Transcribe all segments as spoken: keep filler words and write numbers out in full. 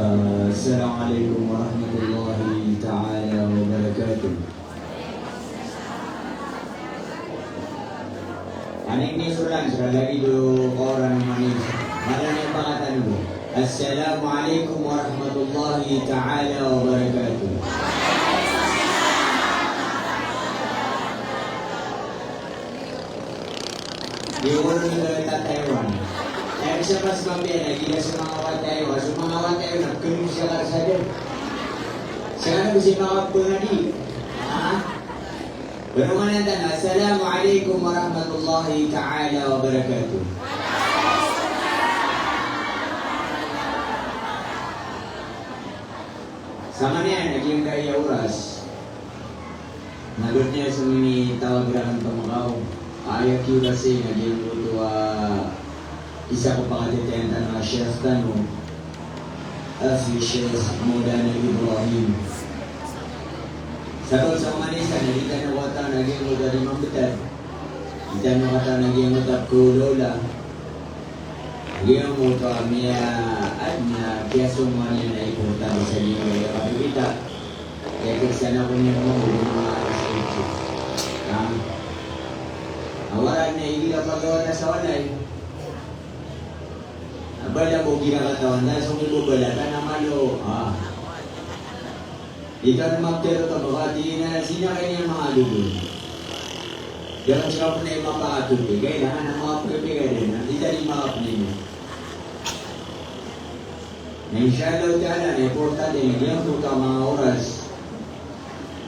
Assalamu alaikum warahmatullahi ta'ala wabarakatuh. Aning ni soran, soran lagi do koran manis. Mana ni pakatan ko? Assalamu alaikum warahmatullahi ta'ala wabarakatuh. Di wala na gawin ta Taiwan. Kaya siya pas mabiyan na gila sa mga wa Taiwan, sa mga wa Taiwan, na kung siya ka sa dyan. Siya ka na kasi makapangadi. Ha? Pero manantan, assalamu alaikum warahmatullahi ta'ala wabarakatuh. Sa manaya na giyangkaya oras. Na gawt niya so minitawag rakn pamakaw. Aya kiyorasi na giyangkoto a isa ko pakatitayan tano a Sheikh tano, a si Sheikh Maulana Ibrahim. Sabap sa manisa na di tano katawan a giyangkoto a di mambtad. Di tano katawan a giyangkoto a pkaolaola. Giyangkoto a miyaadn a kiyasoman iyan a importante sa giyangkaya kapipita. Kaya kagsan ako niyan mambo mga alas otso. Ha? Awaran na igira pagawata sa walay. Bala bo gira katawan na so kibobalatan a malo. Ha? Di tano maptero to, baka di na sina kaya niya mga lulun. Diyan siya po na yung mapakatuloy. Kailangan ng mga pagkakailan na di tayo makapunin. Na inshallah ta'ala, na importante na diyan po ka mga oras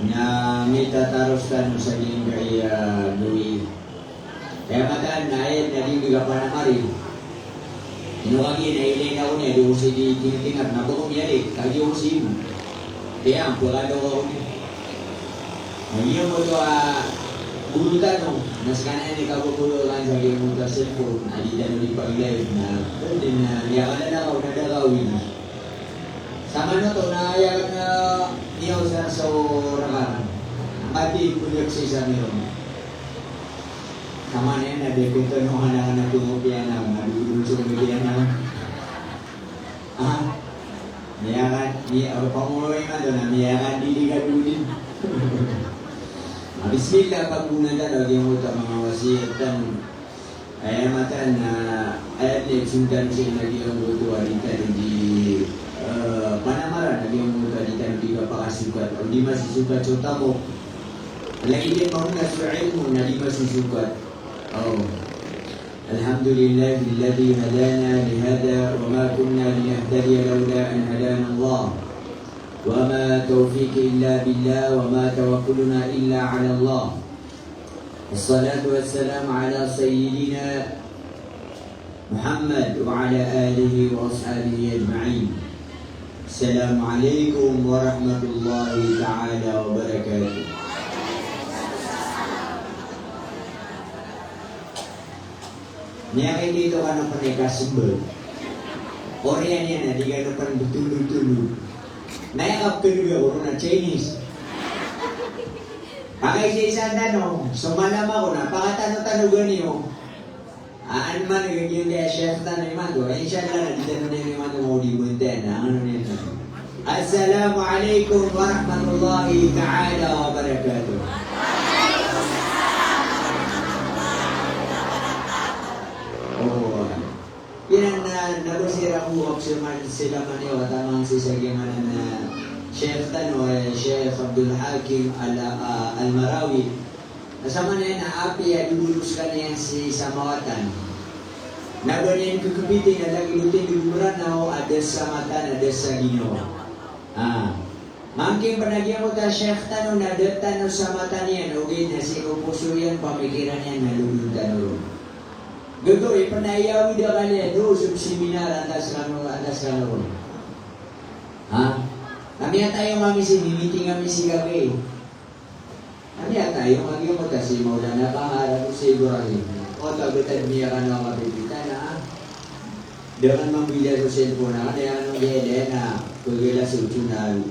na may tataros tano sa giyangkaya gawii. Kaya mataan na ayat na di mbiga panamari. Ino kagi na ilay na ko niya, di ko si di tingtingat na bako miyari, kagi ko si imo. Kaya ang pagkado ko niya. Na iya mo to a bulutan o, na skaniyan i kababulutan sa iya mo to a cellphone, na di tano di pag-live na, pwede na, iya ka na na, na da ka, win. Sa mano to na, iya ka na, iya usar sa rakaran. Ang pati, pwede sa isa meron. Kaman iyan na di ko tano anak-anak ko piyanak, na di ko tano piyanak. Ah, miyakan, mi-, ah, pamulay man to na miyakan, di di ka dudin. Ah, bismillah, pagbunan tano, di mo ta mga wasiyat tano. Aya mataan na, aya di sundan sa ina di ang buto a di tano di, eh, panamaran, di ang buto a di tano di kapakasukat, o di masisukat so tamok. Lagi di mauna so ilmu na di masisukat. Oh. الحمد لله الذي هدانا لهذا وما كنا لنهتدي لولا أن هدانا الله وما توفيقي إلا بالله وما توكلنا إلا على الله. والصلاة والسلام على سيدنا محمد وعلى آله وأصحابه أجمعين. السلام عليكم ورحمة الله تعالى وبركاته. Niya kay dito ka na pn ikasmbag. Oriyan iyan na di ka na pn btulog-tulog. Na aya kapkdg ako ron na Chinese. Pakaisa-isaan tano, so malam ako na, pakatano-tano gani o. Aan man, gani o, kaya Sheikh tano imanto. Inshallah, na di tano na imanto, maodi mo intayan, na ano na imanto. Assalamu alaikum warahmatullahi ta'ala wabarakatuh. Oo. Iran na, na ba sira ko, sila man, sila man iyo, katamang si sa giyangkanan a Sheikh tano, eh, Sheikh Abdul Hakim Al, ah, Al-Marawi. Na samanaya na apiya di bolos kaniyan si samawatan. Na ba niyan kkbiti na lagid o tindg o Mranaw a da sa mata na da sa ginawa. Ah. Mangkin pn a giyangkoto a Sheikh tano na da tano sa mata niyan, ogaid na sii ko poso iyan, pamikiran iyan na lolon tano ron. Gagawii pn a iyawid a kaliyan, o, so seminar, antaa skano, antaa skano ron. Ha? Kami a tayo, kami si, mimiting kami si kami. Kami a tayo, kami a miyatayo, si Maulana Bahar, ako si Ibrahim. O, ta btad miyakano a kapipita na, ha? Da kano mambilya so cellphone, na kano aya kano giyada na, pagila so channel.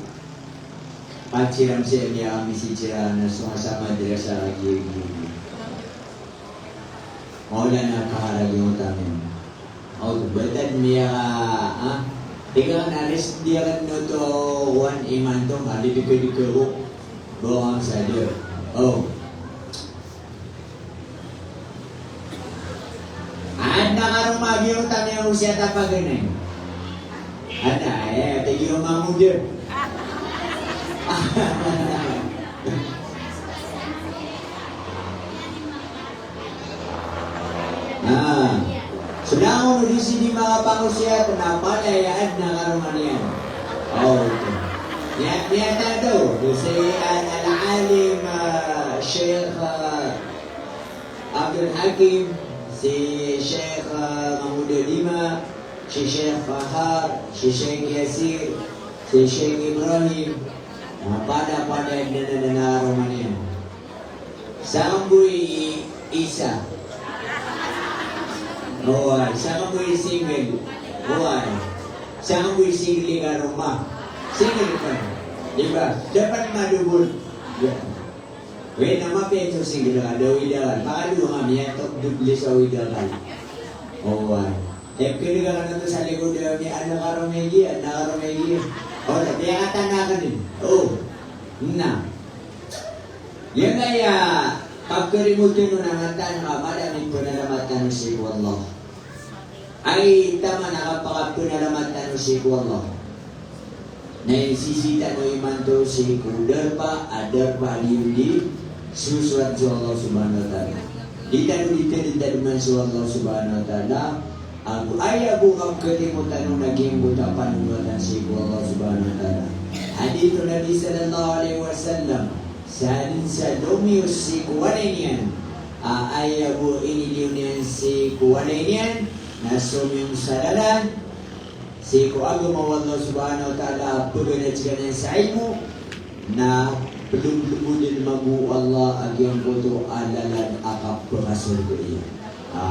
Pachiram si aya kami si chira na so sa madrasa lagi. Maulana Kahar a giyoto ami. Aw, btad miya, ah, Tig akn a risk di akn oto wan imanto, a di dika-dika ko. Bawang sa di. O. Adn a karoma a giyoto a miyaosiyat a paganay. Adn a, e, tig iyo mangoda. A. So langon o di sii di makapangosiyat na palaya adn a karoma niyan. O, oto. Niya, niyan tato. Si Al-, Al-Alim, a, Sheikh, a, Abdul Hakim, si Sheikh, a, Mahmud Dima, si Sheikh Fahar, si Sheikh Yasir, si Sheikh Ibrahim. Na palaya, palaya adn a karoma niyan. Sangkoi isa. Oway, sangkoi single. Oway. Sangkoi single i karoma. Single ka. Di ba? Dapat madobol. Ya. Oway, na mapiya so single ka, da widakal. Makadowa nga, miyatok doble sa widakal. Oway. Ipkhailay ka kna oto sa likod, e, adn a karoma iyan, adn a karoma iyan. O, na piyakatana ka dn. O. Na. Giyangkaya kapkharimotn on a mataan ka mala a mipnalamat tano sii ko Allah. Ay taman a kapakapnalamat tano sii ko Allah na insisii tano imanto sii ko darpa a darpa a di on di sosoat so Allah Subhanahu wa Ta'ala. Di tano di tadmdaman so Allah Subhanahu wa Ta'ala. Ago aya bo kapkhatimo tano na giyangkoto a panonggatan sii ko Allah Subhanahu wa Ta'ala. Hadith o Nabi sallallahu alaihi wasallam, sa dn sa lomiyos sii ko walay niyan a aya bo iniliyo niyan sii ko walay niyan na somiyong sa lalan sii ko agama o Allah Subhanahu wa Ta'ala a pganad skaniyan sa ilmo, na plbodn mambo o Allah a giyangkoto a lalan a kapkasorga iyan. A,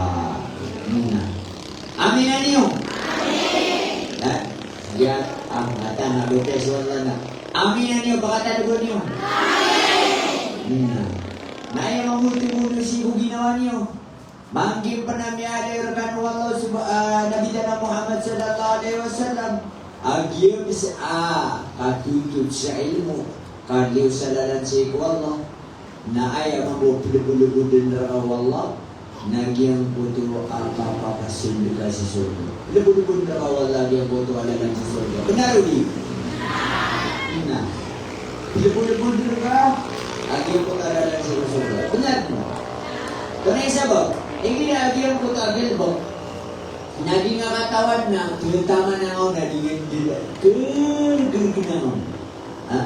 na. Amina niyo. Amin. Na, ya, a, mata na, bete so Allah na. Amina niyo, pakatadgo niyo. Amin. Na. Na aya mambo timono sii ko ginawa niyo. Manggi pn a miyaaloy rkano o Allah Subha-, a, Nabi tano a Muhammad sallallahu alaihi wasallam a giya bs a katotot sa ilmo, kaliyo sa lalan sii ko Allah. Na aya mambo plbolbodn rka o Allah na giyangkoto a kapakasold ka sii sorga. Plbolbodn rka o Allah a giyangkoto a lalan sii sorga. Bnar o di? Na. Plbolbodn rka a giyangkoto a lalan sii sorga. Bnar o di? Antonaa i sabap? Igira a giyangkoto a galbk na di nga katawan na ptaman angka on a di nga dn dn. Kr, kr, kr angka on. Ha?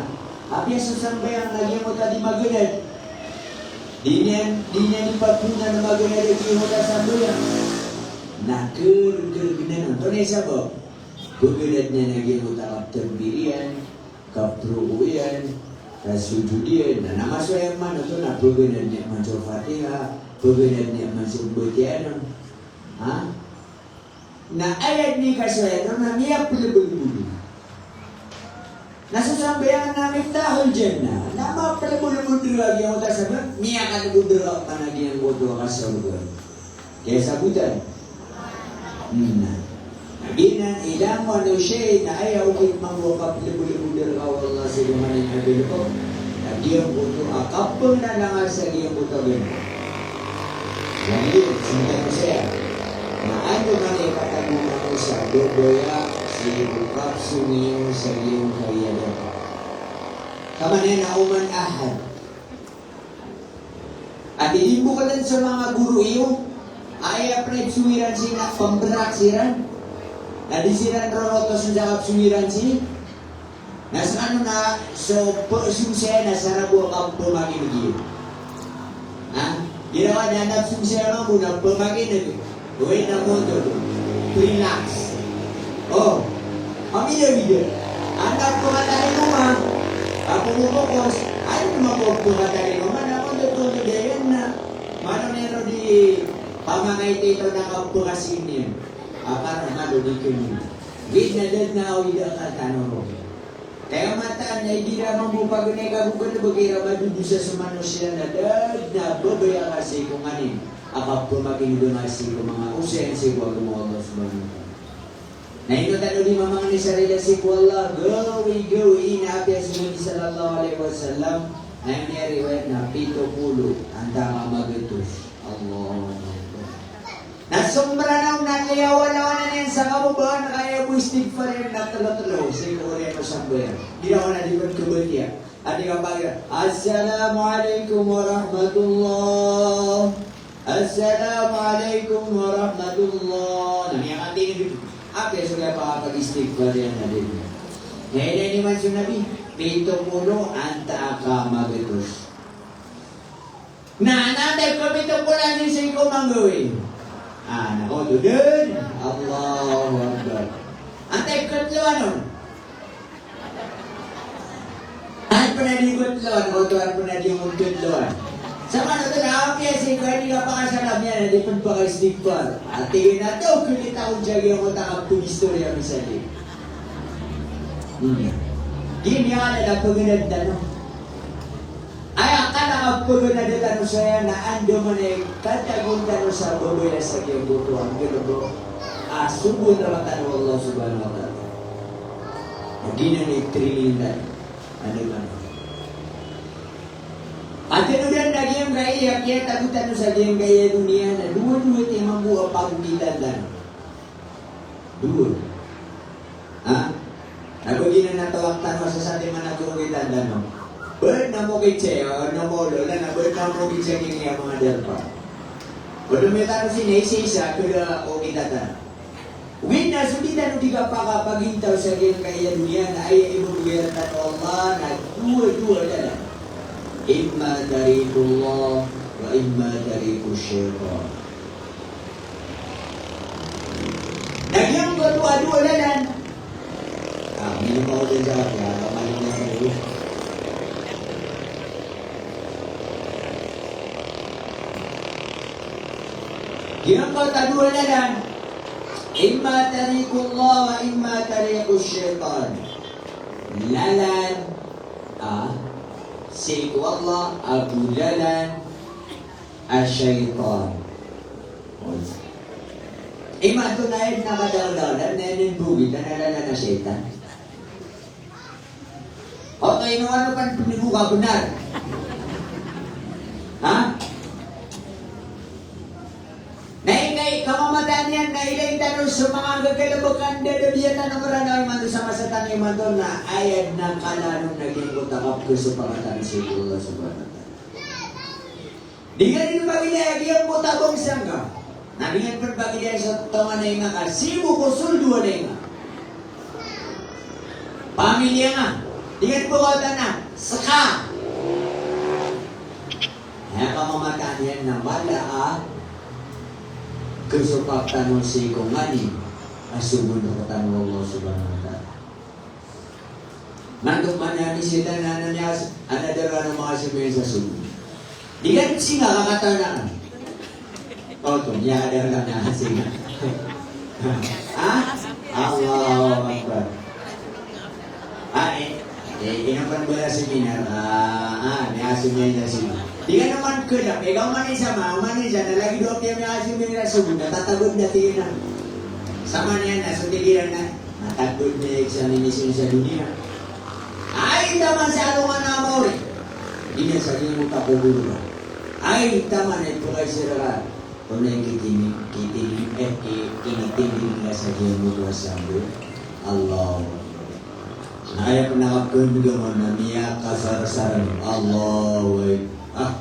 Apiya so sambayang na giyangkoto a di maganad. Di niyan, di niyan ipapona na maganad a giyangkoto a sambayang. Na kr, kr, kr angka on. Antonaa i sabap? Pganad niyan a giyangkoto a kaptakbir iyan, kaproko iyan, kasojod iyan. Na, na masowa iyan man oto na pganad niyan man so Fatiha, pganad niyan man so mbatiya on. Ha? Na aya dn i kasowa iyan on na miyaplbolbod. Na so sambayang na miftahul jannah. Na maplbolbod rka a giyangkoto a sabap, miyakatbod rka man a giyangkoto a kasorga. Kiyasabotan. Na. Na giyanan i langowan o shay na aya okit mambo a kaplbolbod rka o Allah sii ko maana a galbk. Na giyangkoto a kapngalangal sa giyangkoto a galbk. Jadi, sinta ko saya. Na antonaa i katago mambo sa babaya sii ko kapsong iyo sa giyangkaya a galbk. Ka maana niyan na oman ahad. Ati di bo katan so manga goro iyo, aya pn a ipsong iran sii na pmbrak siran. Na di siran rorotos sa kapsong iran sii. Na skano na so psong saya na sa rabo a kapmakin'g iyo. Ha? Girawa niyan na psong saya mambo na pmakin'g. Oway, na mondo. Relax. O. Pamilya-milya. Anak pakatalingoma. Ako mo focus. Ano naman ko pakatalingoma? Na mondo, mondo, dayan na. Mano niyan o di pamangay tito na kapakasing niyan. Akar na do di kini. Gid na dad na awid a katano ro. Kaya mataan na igira mambo paganay ka bo galbk, igira madodosa so manosiya na da dn a babaya ka sii ko nganin a kapamakin'g nga sii ko manga osayan sii ko agama o Allah Subhanahu wa Ta'ala. Na ino tano Di mamangni sa rila sii ko Allah, gawii, gawii na apiya so Nabi sallallahu alaihi wasallam, aya miyariwayat na pito polo antaa ka magatos. Allahu Akbar. Na so Mranaw na kiyawalawanan iyan sa kababaan, ka aya bo istighfar iyan na tlo-tlo sii ko oriyan o sambayang. Ginawa na di pn kabatiya. Ati ka pag-, "Assalamu alaikum warahmatullah. Assalamu alaikum warahmatullah." Na miyakatindg. Apiya so kiyapakapag-istighfar iyan a di. Kaya ini man so Nabi, pito polo antaa ka magatos. Na, na, antaa ko pito polo a sii ko manggawii. Ah, na, o, dodon. Allahu Akbar. Antaa ko tlo anon. An pn a di ko tlo anon, o, an pn a di ko tlo anon. Sa manoto na apiya sii ko a di kapakasalam iyan a di pn paka-istighfar. Ati na to, kulita ko jagi ako ta kapag-istorya misali. Hmm. Di niyan na pagdadano. Aya kna a pagdadano saya na andamanaya i katagoan tano sa babaya sa giyangkoto a nggalbk a sogoan rktano o Allah subhanahu wa ta'ala. Giyanan i training tano. Andamanaya. Ati no dan na giyangkaya a kiyatago tano sa giyangkaya a doniya na dowa-dowa i mambo a pagokitan tano. Dowa. Ha? Na ba giyanan a tawag tano sa satiman a kagokitan tano. Bad na mokit saya, na molo, na bad na mokit saya kini a manga darpa. Bad na mokit tano sii na isa-isa, kda okit tano. Ogaid na so di tano di kapakapagintaw sa giyangkaya a doniya na aya iboboyar tano o Allah na dowa-dowa lalan. Imma tariqullah wa imma tariqush shaytan. Na giyangkoto a dowa lalan. Ah, minimum ako dyan sa kaya, pamaling na sa iyo. Giyangkoto a dowa lalan. Imma tariqullah wa imma tariqush shaytan. Lalan, ah, sii ko Allah, ago lalan a shaytan. Imanto na aya dn a kadakdaklan, na aya dn a bogit, na lalan a shaytan. Okay, ino, ano pn pnboka bnar? Ha? Na ingkai, kamamataan iyan na ilay tano so manga gagalabakan dadabiatan a Mranaw imanto sa masa tano imanto na aya dn a kalanon na giyangkoto a kapkhasopak tano sii ko Allah subhanahu wa ta'ala. Di ngka dn pagilaya giyangkoto a bangsa ngka. Na di ngka dn pagilaya so taw a naima ka, sii bo ko soldo a naima. Pamilya ngka. Di ngka dn pagilaya na ska. Aya kamamataan iyan na mala a khasopak tano sii ko nganin a sogoan rktano o Allah subhanahu wa ta'ala. Manto man a misitan a ana miyas-, ana daro a manga simbay sa sogo. Di ka singa ka kataw na ka. Oto, miyakadaro na manga singa. Ha? Allahu Akbar. Ah, eh, eh, ino pn bo a seminar, ah, ah, miyasimbay sa sogo. Di ka naman kna, eh, ikaw man isa ma, man isa na lagid o apiya miyasimbay sa sogo, na tatagod na tig iyan a. Saman iyan na, so tig iyan na, Matagod na examination sa doniya. Ay, taman sa alongan a maori. Di na sa giyangkoto a kobor ka. Ay, taman a ipakay sii rka. Onay kitini, kitini, eh, ki-, kinitindg ka sa giyangkoto a sambo. Allahu Akbar. Na aya pn a kapkhaolog a manga miyakasarsar. Allahu Akbar. Ah.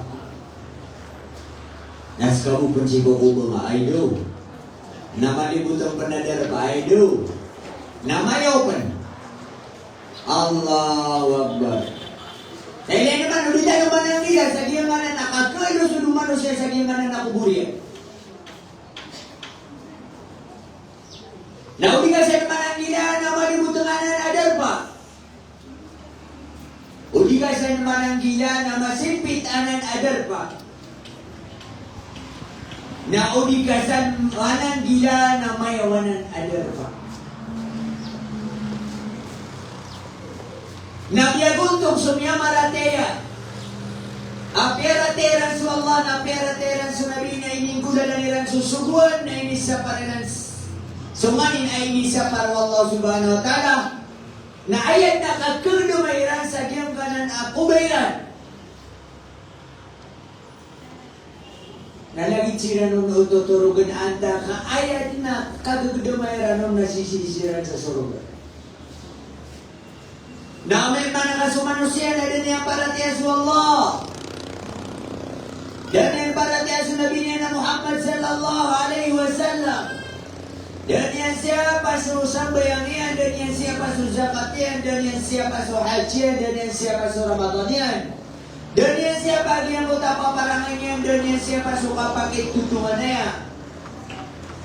Na ska bo pn sii ko kobor nga, ay do. Na malibotn pn a darpa, ay do. Na mayaw pn. Allahu Akbar. Na ilay niyo man, o di tano mananggila sa giyangkanan a kakhalos o domanosiya sa giyangkanan a kobor iyan. Na o di ka san mananggila na malibotn anan a darpa. O di ka san mananggila na masimpit anan a darpa. Na o di ka san mananggila na mayaw anan a darpa. Na piyagontong so miyamaratiyaya a piyaratiyaya iran so Allah, na piyaratiyaya iran so Nabi, na ininggolalan iran so sogoan, na inisapar iran s-, So nganin a inisapar o Allah subhanahu wa ta'ala na aya dn a kagdama iran sa giyangkanan a kobor iran. Na lagid siran on o totorogn antaa ka aya dn a kagdama iran on na sisii siran sa sorga. Na amay ka so manosiya na da niyan paratiyaya so Allah, da niyan paratiyaya so Nabi niyan a Muhammad sallallahu alaihi wasallam, da niyan siyapa so sambayang iyan, da niyan siyapa so zakat iyan, da niyan siyapa so hajj iyan, da niyan siyapa so Ramadan iyan, da niyan siyapa giyangkoto a paparangay niyan, da niyan siyapa so kapakitotongan iyan.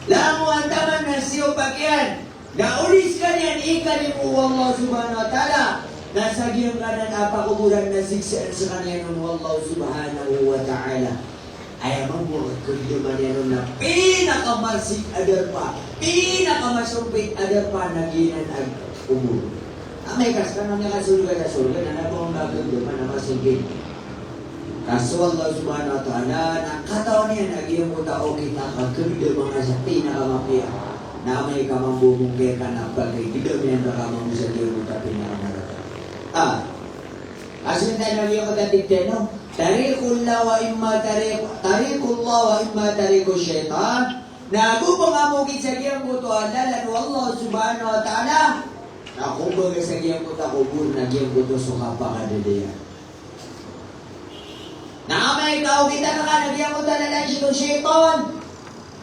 Langon taman na siyopak iyan. Na odi skaniyan ikalimo o Allah subhanahu wa ta'ala, na sa giyangkanan a pakoboran na siksaan skaniyan on o Allah subhanahu wa ta'ala. Aya mambo a kagdama niyan on na pinakamarsik a darpa, pinakamasompit a darpa na giyanan a kobor. Amay ka ska na miyakasorga sa sorga na na ba on kagdama na masompit. Ka so Allah subhanahu wa ta'ala na katawan iyan a giyangkoto a okit a kagdama nga sa pinakamapiya. Na amay ka mambo mongkir ka na pagay gdam iyan rka mambo sa giyangkoto a pinakamarataan. Ah. Ka so intanan a giyangkoto a tig tano, tariqullah wa imma tariq, tariqullah wa imma tariqu shaytan. Na ago pn ka mokit sa giyangkoto a lalan o Allah subhanahu wa ta'ala, na kumbaga sa giyangkoto a kobor na giyangkoto so kapakadadaya. Na amay ka okit ka na giyangkoto a lalan sii ko shaytan,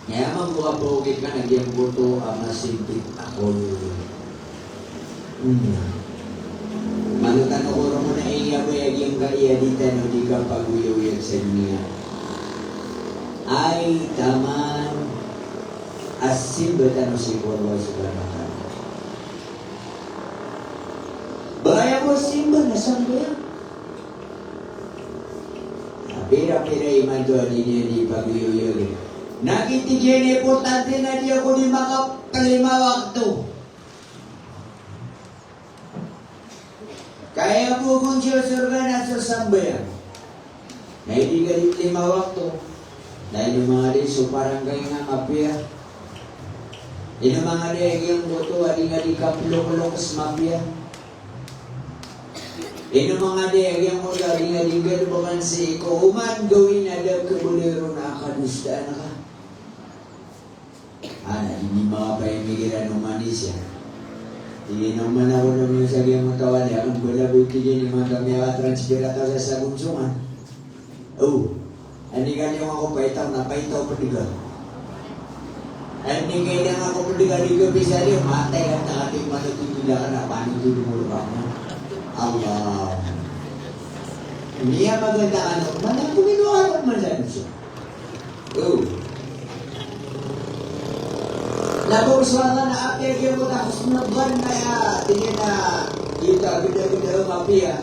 na aya mambo a ba okit ka na giyangkoto a masompit a kobor. Hmm. Mano tano ko ron a iyabaya giyangkaya di tano di kapagoyagoyag sa doniya. Ay taman a simba tano sii ko Allah subhanahu wa ta'ala. Baya ko simba na sambayang. Na pira-pira imanto a di niyan di pagoyagoyag. Na kitig iyan a importante na di ako di makaplima wakto. Ka aya bo kon sii ko sorga na so sambayang. Na di ka di lima wakto. Na ino manga di so parangkay nga mapiya. Ino manga di a giyangkoto a di nga di kaploklok sa mapiya. Ino manga di a giyangkoto a di nga di galbkan sii ko oman gawii na da a kabaloy ron a kadosaan ka. Ana, di niyo makapamikiran o manisya. Di na oman ako na miyaw sa giyangkoto a wali, akn bala bo tig iyan imanto a miyakatransfer a taw sa Sagunsongan. O, andi ka niyo ako paitaw na paitaw pd ka. Andi ka niyo ako pd ka di ka bisa di, matay ka na kati manototod ka na panotod mo rka. Allah. Miyamaganda ka na, mana ko minuha ko man sa. O. Na bo so Allah na apiya giyangkoto a husnul dhann na aya, tig iyan a, giyoto a gdagda a mapiya.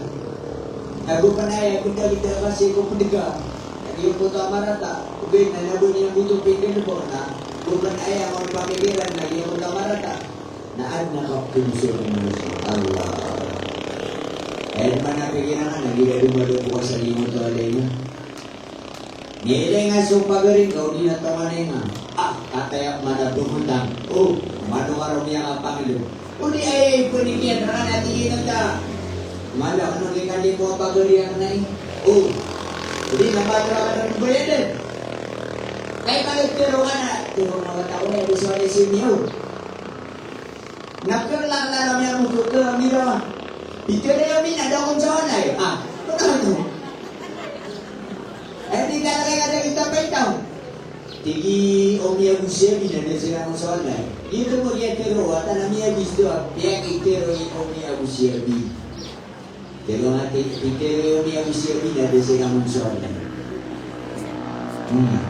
Na go pn aya gdagda ka sii ko pd ka. Na giyangkoto a marata. Ogaid na, na ba niyan bo oto pikir bo na. Go pn aya, manga pamikiran na giyangkoto a marata. Na adn a kapthoon so Allah. Aya dn man a pikiran ka na giya domadao ko sa giyangkoto a lain. Ngilay nga so pagari ngka, odi na tonganay nga. Ah, kataya mana bngotang. O, mano ka ron miyakapangilo. Odi aya ipanikiyan rka na tig iyan a, mala kano di kalimo a pagari akn ai. O, odi na mala kano bayadan. Kay kala tero ka na, tero na wata ko na, odi so ani simiyo. Na pkhaklala ami a motol ka mira. Pitero ami na da kon sa walay. Ah, ano to? Ay, di ka lagay ka da kita paitaw. Tigi Omi Abu Siabi na da siran kon sa walay. Di to mo di a tero, wata na mi Abu Siabi, piyakitero i Omi Abu Siabi. Tero nga ti, pitero i Omi Abu Siabi na da siran kon sa walay. Hmm.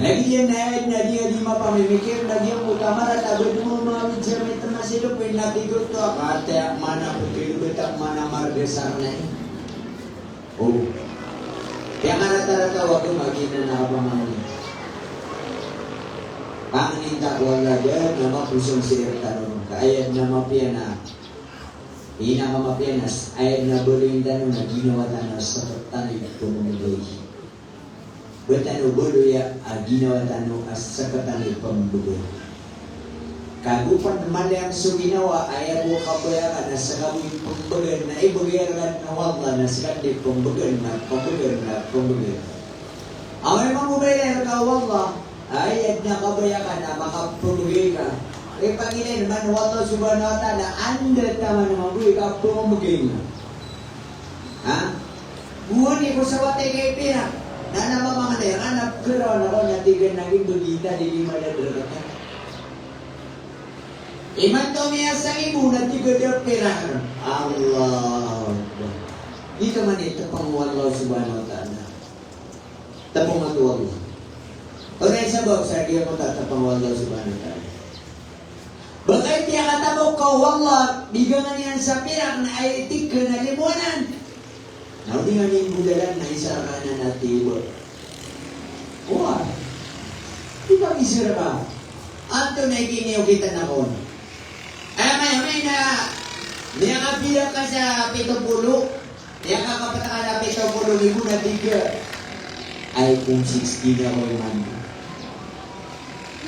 Lagid iyan na aya dn a di nga di mapamimikir na giyangkoto a marata a ba dn mamawid sa miyatma sa lopa i na tig oto a kataya mana pkhailbta mana marga sa rnay. O. Kaya nga rata-rata wag ka magina na kapamangni. Pangnin ta ko Allah dn na maposong sii rktano ka aya dn a mapiya na. Ina ka mapiya na s-, aya dn a baloyin tano na ginawa tano a sktano i pmamagay. Ba tano baloya a ginawa tano a sktano i pmbgan. Kagiya pn mala so ginawa, aya bo kabaya ka na ska bo i pmbgan, na ibgay rka o Allah na ska di pmbgan, na pmbgan, na pmbgan. Amay mambo ba aya rka o Allah, aya dn a kabaya ka na makapmbgay ka. Ipagilay man o Allah subhanahu wa ta'ala, anda taman mambo i kapmbgay ngka. Ha? Gowani ko sa wata i pirak. Na na mamangni, na pkharaw na ko na tig iyan a gii bgi ta di lima da rkata. Imanto miyasang ibo na tig iyan a pirak. Allahu Akbar. Di ka man i tpang o Allah subhanahu wa ta'ala. Tpang o Allah. Onay sabap sa giya ko ta tpang o Allah subhanahu wa ta'ala. Ba ka i piyakatapok ka o Allah, bigangan iyan sa pirak na aya i tig ka na limo anan. Na o di nga ninggolalan na isa rka anan a tiyoba. Oway. Di ka bisa rka. Antonaa i kiniyokitan ako on? Amay, amay na miyakapirak ka sa pito polo. Aya kakapatakan a pito polo ribo na tig ka, iPhone sixteen ako imanto.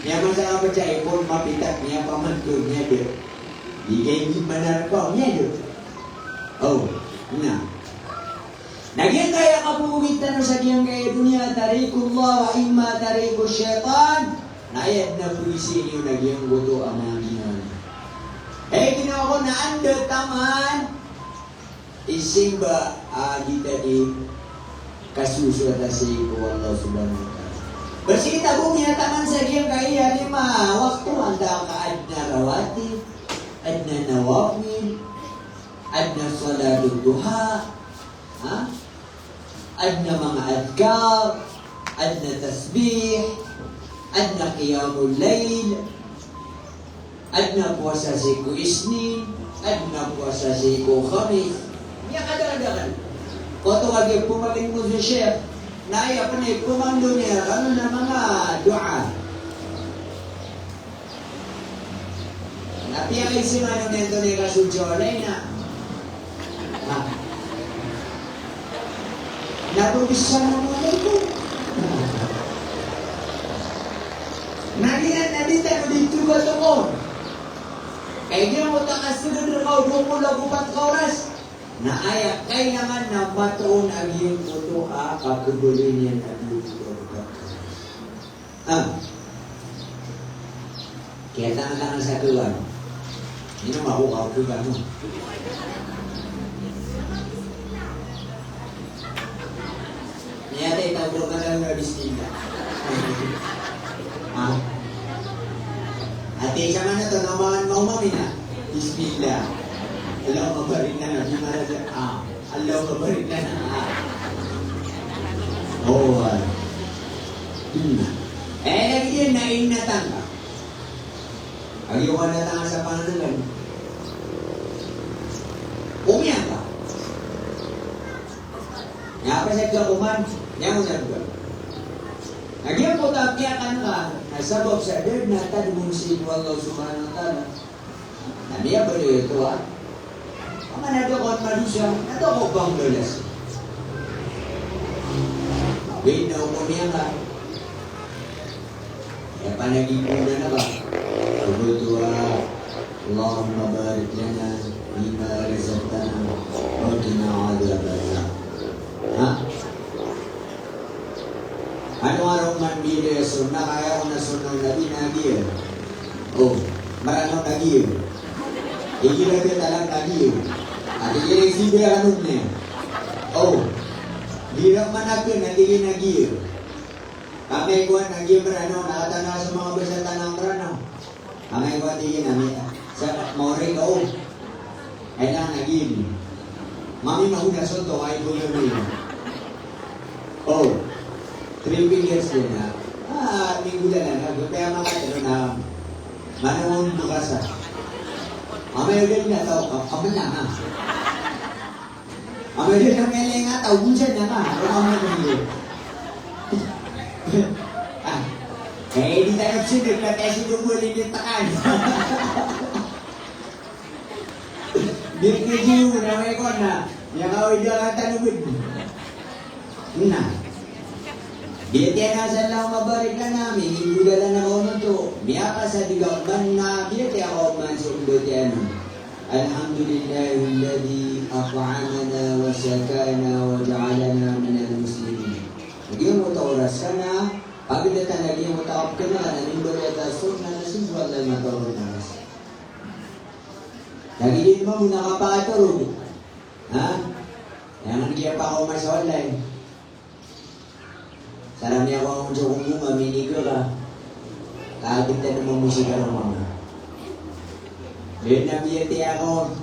Aya masa ka pd sa iPhone, mapitak, aya pamantod, aya da. Di ka ini manarpa, aya da. O, na. Na giyangkaya kapagogit tano sa giyangkaya doniya, tariqullah wa imma tariqush shaytan. Na aya dn a pagizaan iyo na giyangkoto a manga ginawa. Aya ginawa ko na anda taman i simba a di ta di kasosoat a sii ko Allah subhanahu wa ta'ala. Ba sii ta bo miyataman sa giyangkaya lima wakto, antaa ka adn a rawatib, adn a nawafil, adn a salatud duha, ha? Adn a manga adhkar, adn a tasbih, adn a qiyamul layl, adn a powasa sii ko Isnin, adn a powasa sii ko Khamis. Miyakadakadakl. Koto ka giya pmangnin ko so Sheikh, na aya pn i pmangnin iyan rkano na manga doa. Na piyakaiza man on antonaa i kasosoat iyan na. Ha? Na bo bisa na mo na ito. Na di na, na di tano di togatogon. Kay di mo ta kasagad rka o dowa polo ago pat ka oras. Na aya kailangan na matoon a giyangkoto a kakhabaloy niyan a dowa polo ago pat ka oras. Ah. Kiyatangatangan sa khawan. Ino mako ka khawan mo. Miyatay taw ko madaw na bismillah. Ah. Ati sa mana to naman maumami na. Bismillah. Allahumma barik lana fima razaq-, ah. Allahumma barik lana. Ah. Oh, ah. Hmm. Eh, lagid iyan na inatan ka. Agi o kanatan ka sa panganangan. Umiyan ka. Aya pasad ka oman, aya mo sa lugar. Na giyangkoto a kiyakan ka, na sabap sa da dn a tadmon sii ko Allah subhanahu wa ta'ala. Na miyabaloy oto a, a man a da ko madosa, na da ko pangbalas. Awid na oto niyan ka. Aya panaginggona na ba? Oto a, Allahumma barik lana fima razaqtana wa qina adhaban nar. Ha? Ano a ron man bida sunnah, kaya ko na sunnah o Nabi na giya. O, Mranaw na giya. Igira giya talang na giya. Ati giya si giya ano niya. O, gira man akin, ati giya na giya. Amay ko na giya Mranaw, na katanaa so manga basa tano a Mranaw. Amay ko ati giya na mi, sa maori ka o. Ay na, na giya. Mami, mahuda so to, ay ko giya. O, three fingers din na. Ah, minggu na lang, kaya makatalo na. Mana mo bukasa. Amay ulit na to, ka-, kamay na, ha? Amay di na mele nga taw, bunsan na nga. Ano ka mo dito? Ah. Eh, di tayo sinunod na tayo sinunod, hindi takan. Di ko jiyo na may ko na. Yung away di ang tanong mo. Na. Biyatiya na, Allahumma barik lana, minigolalan ako oto. Miyakasadika man na biyatiya ako man so biyatiya na. Alhamdulillahilladhi at'amana wa saqana wa ja'alana minal muslimin. Lagid o oto a oras ka na, pagdatan lagid o oto a kapkana ka na, mimbaloy a tasawuf na, na sii ko Allah i mataw ron a oras. Lagid iyan mambo na kapakatorog. Ha? Aya nga di kiyapakaoma sa walay. Sarami ako ang unsa ko mama, miniga ka. Kaagad na naman mo si karong mama. Then, nabiyati ako.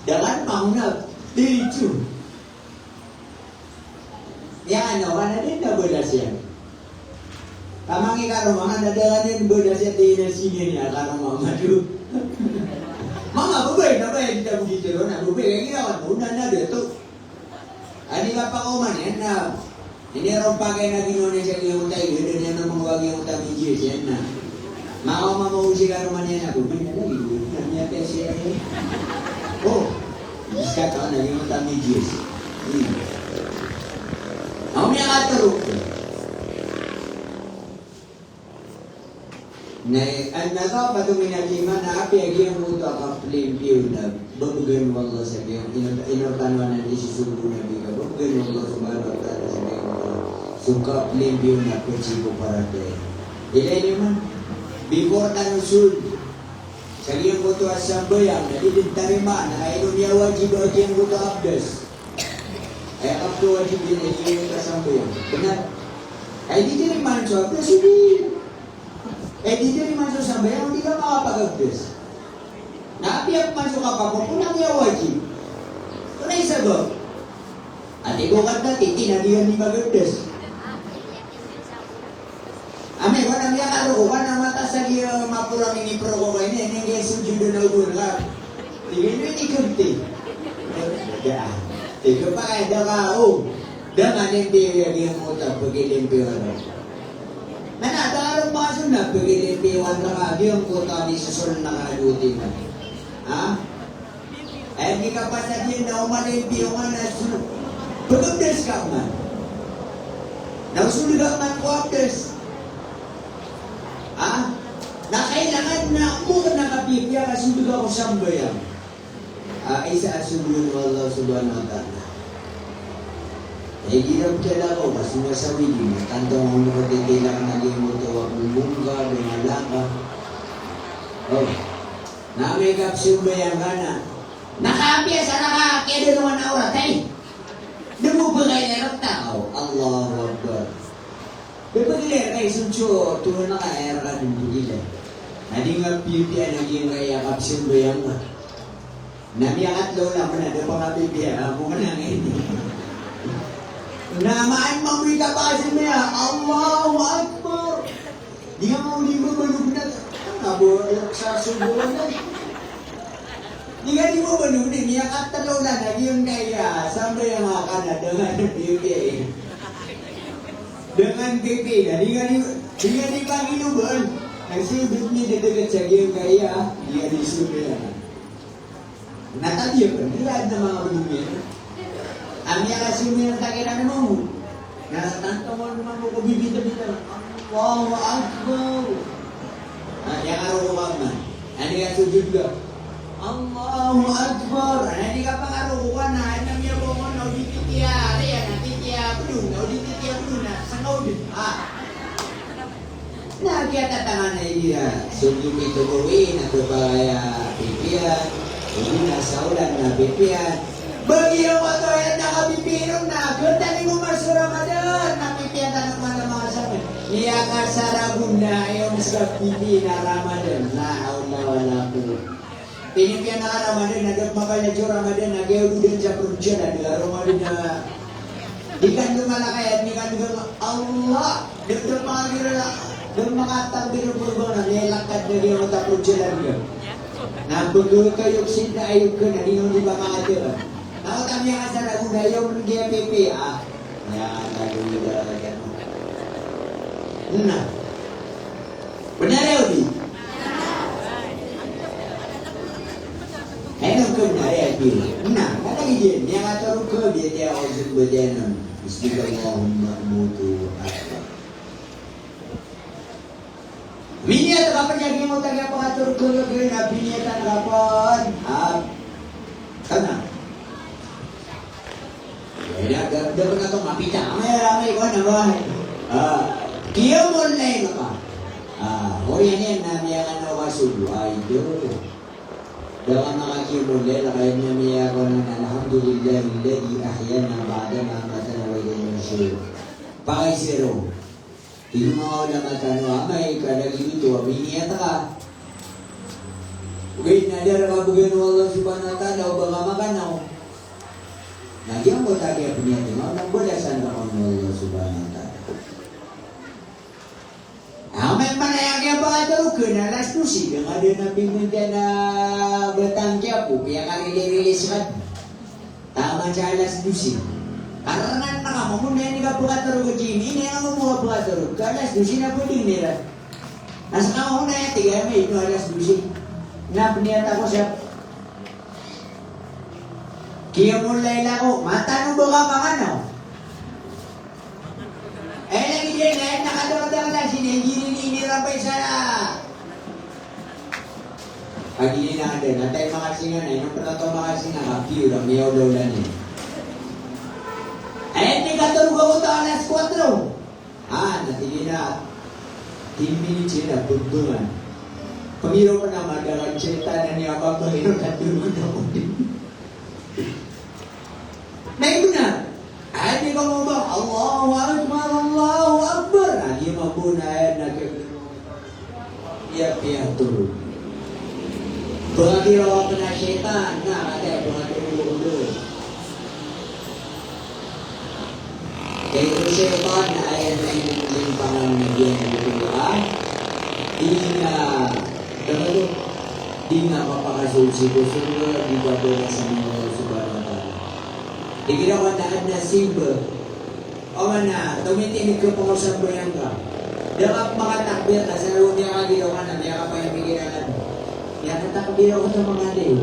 Dangan mauna. Diritso. Yan, ano, wala din na balas yan. Tamangi karong mama, na dangan yan balas yan, di na sige niya, karong mama, do. Mama, babay, babay, di na bugit yun, na babay, kaya ginawa mo, na, na, dito. Adi ka pakaoma niyan na, iniron pakay na ginawa niyan sa giyangkoto a ig, da niyan na mangawag giyangkoto a medyas iyan na. Makaoma mambo si karoma niyan na, bumay na lagid, na miyatest iyan. O, iska ka na giyangkoto a medyas. Hmm. Aw, miyakatorog. Na, an-nadhafatu minal iman, na apiya giyangkoto a kaplimpyo na babgan o Allah sa giyangkoto, ino, ino tano anan i sisombo o Nabi ka, babgan o Allah subhanahu wa ta'ala sa giyangkoto so kaplimpyo na pd sii ko paratiyaya. Ilay niyo man, before tano sold sa giyangkoto a sambayang, na di dn tarimaan, na ino miyawajib a giyangkoto a abdas. Aya kapkawajib iyan a di kasambayang. Bnar. Ay di tarimaan so abdas, di. Ay di tarimaan so sambayang, di ka makapag-abdas. Na apiya pman so kapakapon na miyawajib. Antonaa i sabap? Ati ko katati, di na di ka di mag-abdas. Ami, wana miyakaroko, wana mata sa giya maporo a miniproko ka ini, ini giya sujud na ogon ka. Tig iyan, ini kagti. Da. Tig iyan, pakay da ka, o. Da nga limpiyo iya giyangkoto a pagilimpiyowaan. Na na, da nga ron makasunna, pagilimpiyowaan ka giyangkoto a di sosold na ka a dowa timan. Ha? Aya di kapasad iyan na o malimpiyo nga na so, pag-abdas ka man. Na o sold ka man ko abdas. Ha? Na kailangan na o na kapipiya ka sold ka ko sambayang. A, isa a sogoon o Allah subhanahu wa ta'ala. Aya di na pthalakaw ka so masa o ig, na tanto nga o makatitila ka na giyangkoto a bombong ka, dn a laka. O. Na amay ka psambayang ka na, na kapiya sa raka, kiyadalongan a awrat, ay. Da bo pkailay rktano. Allahu Akbar. Da pkailay rka i so, so, tolon ka, aya rka dn pkailay. Na di nga pipiyaan a giyangkaya kapsambayang ka. Na miyakatlo na man a da pkapipiyaan, ako man a ngay. Na maan mambo i kapakasambayang, Allahu Akbar. Di nga mambo di mbabanog na, na bo, sa sogoon na. Di nga di mbabanog na, miyakatlo na, na giyangkaya sambayang ka na da nga di pipiya. Da nga pipiya, di nga di, di nga di pangilobaan. Ang sibit niya da dkt sa giyangkaya, di nga di sambayang. Na tabiya pn, di adn a manga bdong iyan. Ami a kasi mi na takiran mo. Na tanto mo naman mo ko bibita-bita. Allahu Akbar. Na, iyakaroko ka man. Na di ka sujud ka. Allahu Akbar. Na di ka pangaroko ka na, na miyabongon na o di titiya, na di titiya bdong, na o di titiya bdong, na sangkaw dn. Ah. Na kiyatatangan a iniya, so di pito gawii na pepaya pipiya, odi na saolan na pipiya. Ba giyangkoto a aya na kapipiya ron na, khatanimo man so Ramadan, na pipiya tano man a manga samay. Miyakasaragon na, aya on sa pipiya na Ramadan, la hawla wala quwwata. Pinipiya na ka Ramadan, na da pmapalaya so Ramadan, na giya o dn sa production, na da Ramadan na. Di ka dn malakay, di ka dn, Allah, da, da pangagirala, da makatakbir o production na, na ilakad na giya o ta production na. Na pagkayo sii na ayok ka na, di ka dn ba makatakbir. Na o ta miyakasaragon na, aya on giya pipiya. Ya, na, na. Bnar aya odi? Ino ka bnar aya odi? Na, na lagid iyan, miyakatorog ka, biyatiya ako so batiya nan. Bismika Allahumma amutu wa ahya. Kapag lagi mo taga pakaturog ko yun, na biniyatan ka pon. Ah, tana. Aya, da, da, da, da, mapita, amay, amay, ko na ba? Ah, qiyamul layl ka. Ah, o yan, yan, na, niyan, ano, ka subo. Ay, do. Da ka makaqiyamul layl, kaya niyan, niyan, ko na, "Alhamdulillahilladhi ahyana ba'da ma amatana wa ilayhil nushur." Pakay zero. Ino manga ulama tano a amay ka lagid oto a miniyat ka. Ogaid na da rka bgan o Allah subhanahu wa ta'ala o ba ka makanaw. Na giyangkoto a kiyapniyat iyan na balasan rka o Allah subhanahu wa ta'ala. Amay man aya kiyapakatorog ka na alas dose, da nga dn a pimntiyan a batang kiyapo, piyakarilis ka. Taman sa alas dose. Karna na ka mambo na ini ka pkatorog a giyangkai, ini a mambo ka pkatorog ka alas dose na pwede iran. Na ska mambo na aya tig iyan a ino alas dose. Na pniyat ako sa qiyamul layl ako, matano ba ka makanaw? Eh, lagid iyan, eh, na kadakadakl a sii, na giyanan i inirampay sa. Kagiya na anda, na tayo makasinga na, ino pn oto makasinga, kapiyo na miyaolaola niyan. Eh, di katorog ako oto alas kuwatro. Ah, na tig iyan a, ten minutes iyan a pmbngan. Pangiraw pn a madakl a shaytan a niyan a pangiraw na torog ako. Na ino na, aya di ka mabaya, Allahu Akbar, Allahu Akbar. Na di mambo na aya na ke-, iya piyatorog. Pangiraw pn a shaytan, na aya pngatorog o Allah. Kaya o shaytan na aya na ino limpangan na giyan o Allah. Di na, dapat o, di na kapakasold sii ko sorga, di ka balasan o Allah subhanahu wa ta'ala. Igira ka na adn a simba. Oman na, tomitinig ka pn ko sambayang ka. Da ka makatakbir ka sa lawag iyan ka giraw ka na, miyakapayamig iran ka. Miyakatakbir ako sa manga day.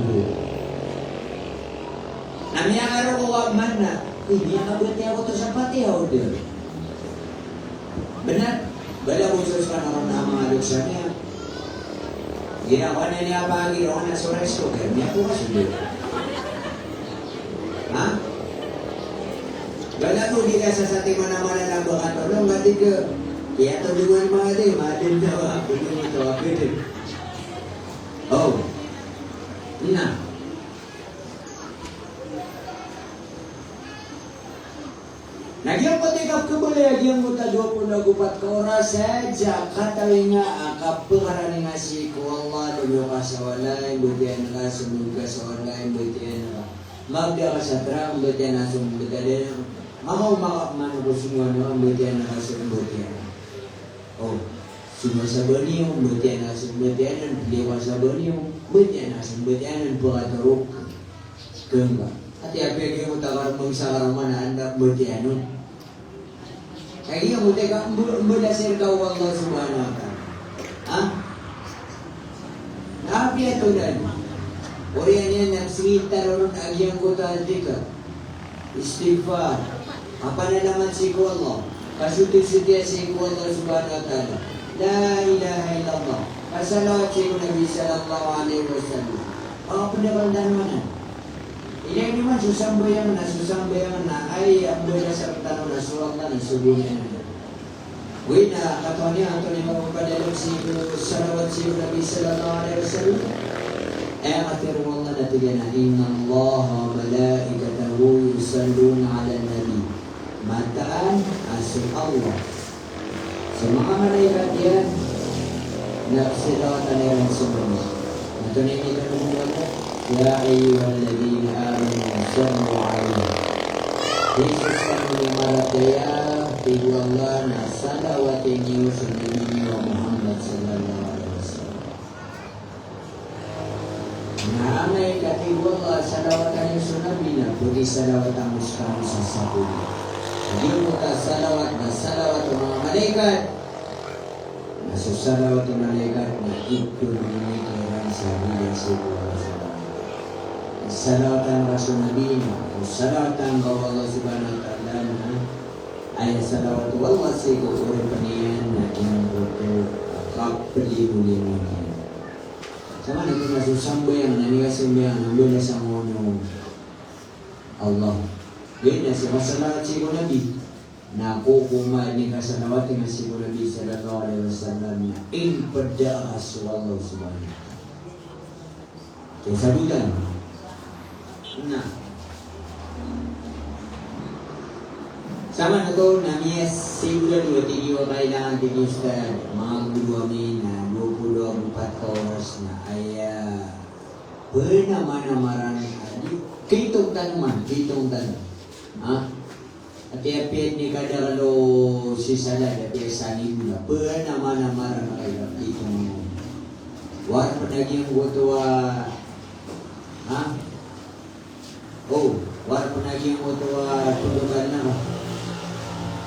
Na miyakaroko ka man na, "Uy, miyakabatiya ako oto sa Fatiha," o di. Bnar? Bala bo so ska na ron a manga doksa niyan. Ginawa niyan a pangiraw na so rice cooker niyan ko kasold. Ha? Bala bo di ka sasatiman a mala na ba ka tolong, ba di ka. Kiyatolongan man di, madn daw a, buli mo to a bidn. O. Na. Na giyangkoto i kapkhabalaya giyangkoto a dowa polo ago pat ka oras, eh, sa katawi nga a kapkarani nga sii ko Allah, dowa ka sa walay, mbatiya nga ka, somold ka sa walay, mbatiya nga ka. Mabda ka sa trak, mbatiya nga ka, somold ka sa trak. Makaoma ka man ko somold ka, mbatiya nga ka, somold ka sa trak. O, somold sa baniyo, mbatiya nga ka, somold ka sa trak, liyo ka sa baniyo, mbatiya nga ka, somold ka sa trak, pkatorog ka. Gamba. Ati apiya giyoto a karmang sa karmang na anda mbatiyanon. Kagiya giyangkoto i ka mb-, mbalasan rka o Allah subhanahu wa ta'ala. Ha? Na apiya tolan. Oriyan iyan na sii tano ron a giyangkoto a dhikr. Istighfar. Kapanalamat sii ko Allah. Kasotisotiya sii ko Allah subhanahu wa ta'ala. La ilaha illallah. Kasalawat sii ko Nabi sallallahu alaihi wasallam. Pakapendakan tano anan. Ilay niyo man so sambayang na, so sambayang na, aya mbalasan rktano na so Allah na so gona iyan. Oway na, katawan iyan, antonaa i mapapadalm sii ko salawat sii ko Nabi sallallahu alaihi wasallam. Aya katharo o Allah na tig iyan a, "Innallaha wa malaikatahu yusalluna alan nabi." Mataan a so Allah, so manga malaikat iyan, na pzalawatan iran so Nabi. Antonaa i katharo o Allah? "Ya ayyuhalladhina amanu sallu alayhi." Hay so skano a miyamaratiyaya, tig o Allah, na salawati niyo so Nabi niyo a Muhammad sallallahu alaihi wasallam. Na amay ka tig o Allah salawatan iyo so Nabi na pakisalawatan mo skano sa sapolo. Giyoto a salawat na salawat o manga malaikat. Na so salawat o malaikat na ito na manga malaikat sa rida sii ko Allah subhanahu wa ta'ala. Salawatan ka so Nabi na, o salawatan ka o Allah subhanahu wa ta'ala na Aya salawat o Allah sii ko oripn iyan na giyangkoto a Pd iyan, pd iyan. Sa maana oto na so sambayang na inisambayang na mbalas angkoto o Allah. Giya na so kasalawat sii ko Nabi. Na ko, ko makasalawat iyan sii ko Nabi sallallahu alaihi wasallam na ipd a so Allah subhanahu wa ta'ala. Kaya sabotan. Na. Sa maana oto na miyasigoran o tig iyan a kailangan, tig iyan, Ustadh, manga goro ami na dowa polo ago pat ka oras na aya pnamanamaran a di, kaitong tano man, kaitong tano. Ha? Ati apiya di kadakl o sii sa lad, apiya sa niyo na pnamanamaran a kaitong. Warp na giyangkoto a, ha? O, warp na giyangkoto a pagabal na ka.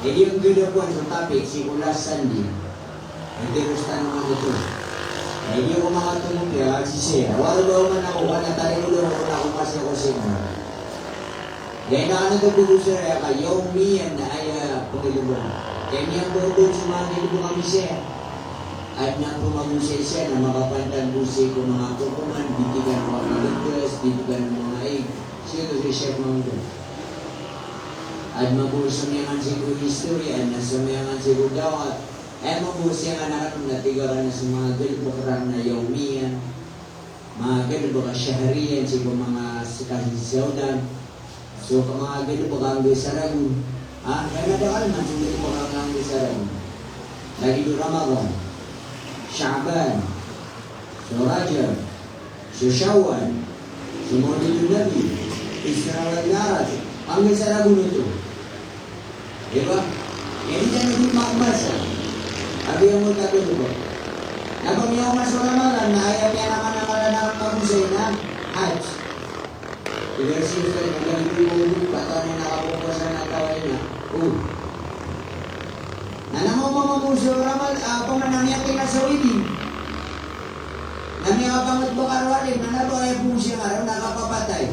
E di ang gada ko an so topic sii ko last Sunday. E di ros tano man oto. E di ako makatomok iyan, a sisii. Wala ba man ako, wala tayo lo, wala ako kasi ako sii. Gaya na kano oto pagosaya ka yawmiyan na aya pagaliban. Kaya miyang bawbaw so manga galbk a misa iyan. Adn a pamagosay siya na makapantag bo sii ko manga kokoman, di tig iyan a mapagdas, di tig iyan a manga ig. Sii oto si Sheikh Mahmoud. Adn mambo so miyangan sii ko history, adn a so miyangan sii ko dawat. Aya mambo so miyangan a rakn na tig iyan a so manga galbk rakn a yawmiyan. Manga galbk a shahriyan sii ko manga sii ko Saudi. So manga galbk a angga sa ragon. Ah, kaya na da kano man so galbk a angga sa ragon. Lagid o Ramadan, Sha'ban, so Rajab, so Shawwal, so Mawlidun Nabi, Isra wal Mi'raj, angga sa ragon oto. Di ba? Aya di tano di mamasa a giya mo tago dn. Na ba miyaoma so Ramadan na aya miyanamanaman a magosay na Hajj. Tig iyan sii sa aya, na di ko di, pato na nakapowasa na taw aya na. O. Na na mamasa so Ramadan, a, opama na miyakinasa o Idi. Na miyakapangatbakar o alim, na na ba aya powasa ngka ron na kapapatay.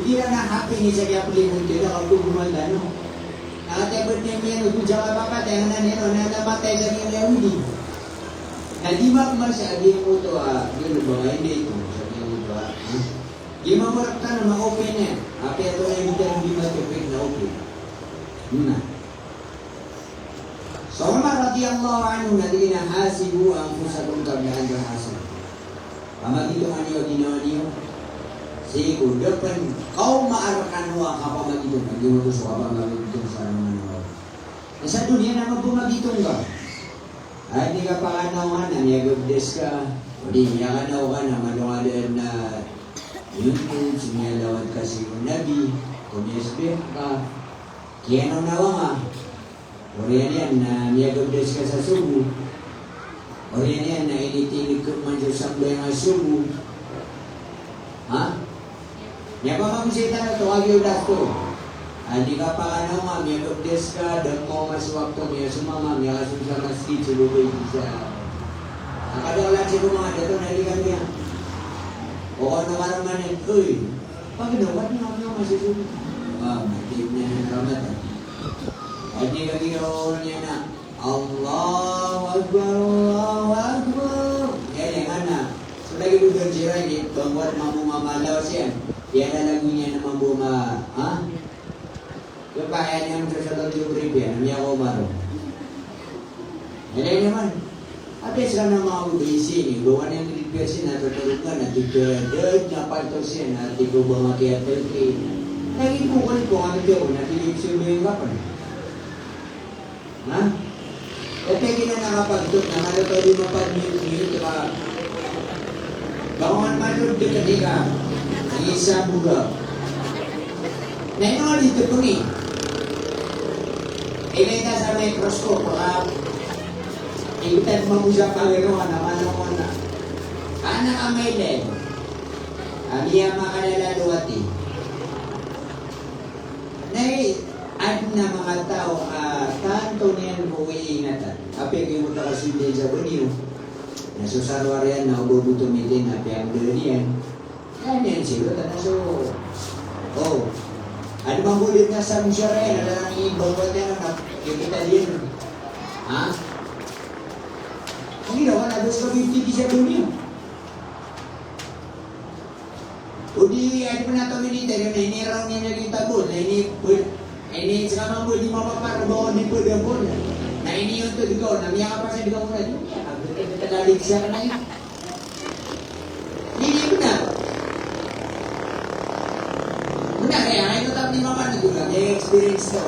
Igira na happy niyan sa giya pelimonti na kagogoman tano. Na katii a bed niyan miyanoto sa kapapatay, na niyan on na matay sa giya Yahudi. Na di mamasa a giyangkoto a, di na ba nga hindi ito, sa giyangkoto a, ha? Di mamorok tano na open iyan. Apiya oto na iyan di matopik na open. Na. So Umar radiyallahu anhu na tig iyan a, "Hasibu anfusakum qabla an tuhasab." Pamagitonga niyo a ginawa niyo sii ko da pn kaoma rkano a kapamagitong. Anda oto so kapamagitong sa manga manaw? Sa doniya na mapamagitong ka. Aya di kapakanaw ka na miyagabdas ka, o di miyakanaw ka na madonga dn a YouTube, so miyalawat ka sii ko Nabi, ko miyasbih ka. Kiyanaw na wanga. Oriyan iyan na miyagabdas ka sa sobo. Oriyan iyan na initinig ka man so sambayang a sobo. Ha? Miyapamagosay tano oto, kagiya oto. Aya di kapakanaw nga, miyagabdas ka, da maoma so wakto, miyasomama, miyakasold sa masgit, so babay sa. Akadaklan sii ko manga dato na di kaniyan. O kano ka ramanan, oy. Pagnaw ka, di nga miyoma so sobo. Ah, matib na Ramadan. Aya di kagiya niyan na, Allahu Akbar, Allahu Akbar. Aya niyan na. So lagid o Don Jiran, di ba, mambo mamalaw siyan. Aya na lago niyan na mambo ma, ha? Di ba, aya niyan so sa Don Jiran, na miyakaoma ron. Aya niyan man. Apiya sa na manga oda i sini, ba wan iyan di piya sini, na totorogan, na titiradag, na palto siyan, na tito ba nga kiyatel ki. Lagid ko, kulit ko, ano tiya ko, na titip siya ba yung kapan? Ha? Ete gina na kapagtok na malo ka di mapag-mute-mute ka. Bangon man lod ka di ka. Isa buga. Na ino nga di tepeng i. Ilay ka sa microscope, ha? Ikitan mo sa pagano ka na, mano ka na. Ana ka mailay. Ami ama ka na lalo ati. Na i, adn a manga taw a tanto niyan ko iingatan. Apiya giyoto a kasold iyan sa bani o. Na so sarwar iyan na oba bo tomitin, apiya ang daan iyan. Kaya niyan silo, tana so. O. Adn a mambo dn na sa musyara iyan, adn a iba ko iyan, na kikita iyan. Ha? Odi aya pn a tominitero na iniraw niyan a di tabol, na ini, ini saka mambo di mapapar ba o di pwede pn. Na ini oto di ka, na miyakapasad ka pn a di. Tadalik siya ka na ini. Ini bnar. Bnar, aya, aya, tatap di makan ito, na may experience ka.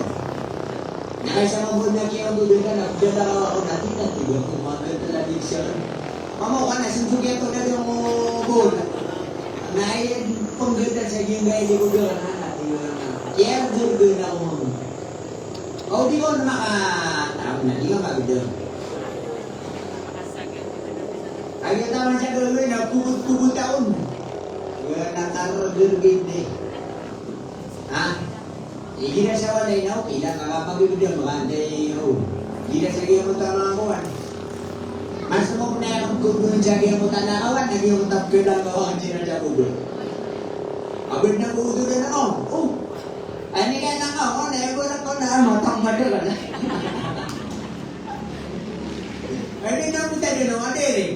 Na kay sa mambo na kiyaontod ka na, bnar ako na, di na, di ba, kung magkatala di siya. Mama, ka na, sinto kiyato na di mo bon. Na, ay, panggadan sa giyangkai di ko gawin, anak, di ko gawin. Kaya, gawin ako, mama. O, di ko na maka-, tama na, di ka magdam. Ay, tama sa gawin na kubot-kubot ako. Wala na karagagid eh. Ha? Igira sa walay na, okay lang, makapagibig na, makantay, o. Igira sa giyangkoto a manga kowan. Mas moknay akn ko dn sa giyangkoto a nakawan, na giyangkoto a pkhailay ko a kawan sii na sa bobot. Abid na ko oto dn ako, o. Ani ka na ka, o, na ibo na ko na, a, matang madal na. Ani na ko tadi na, o, adi rin.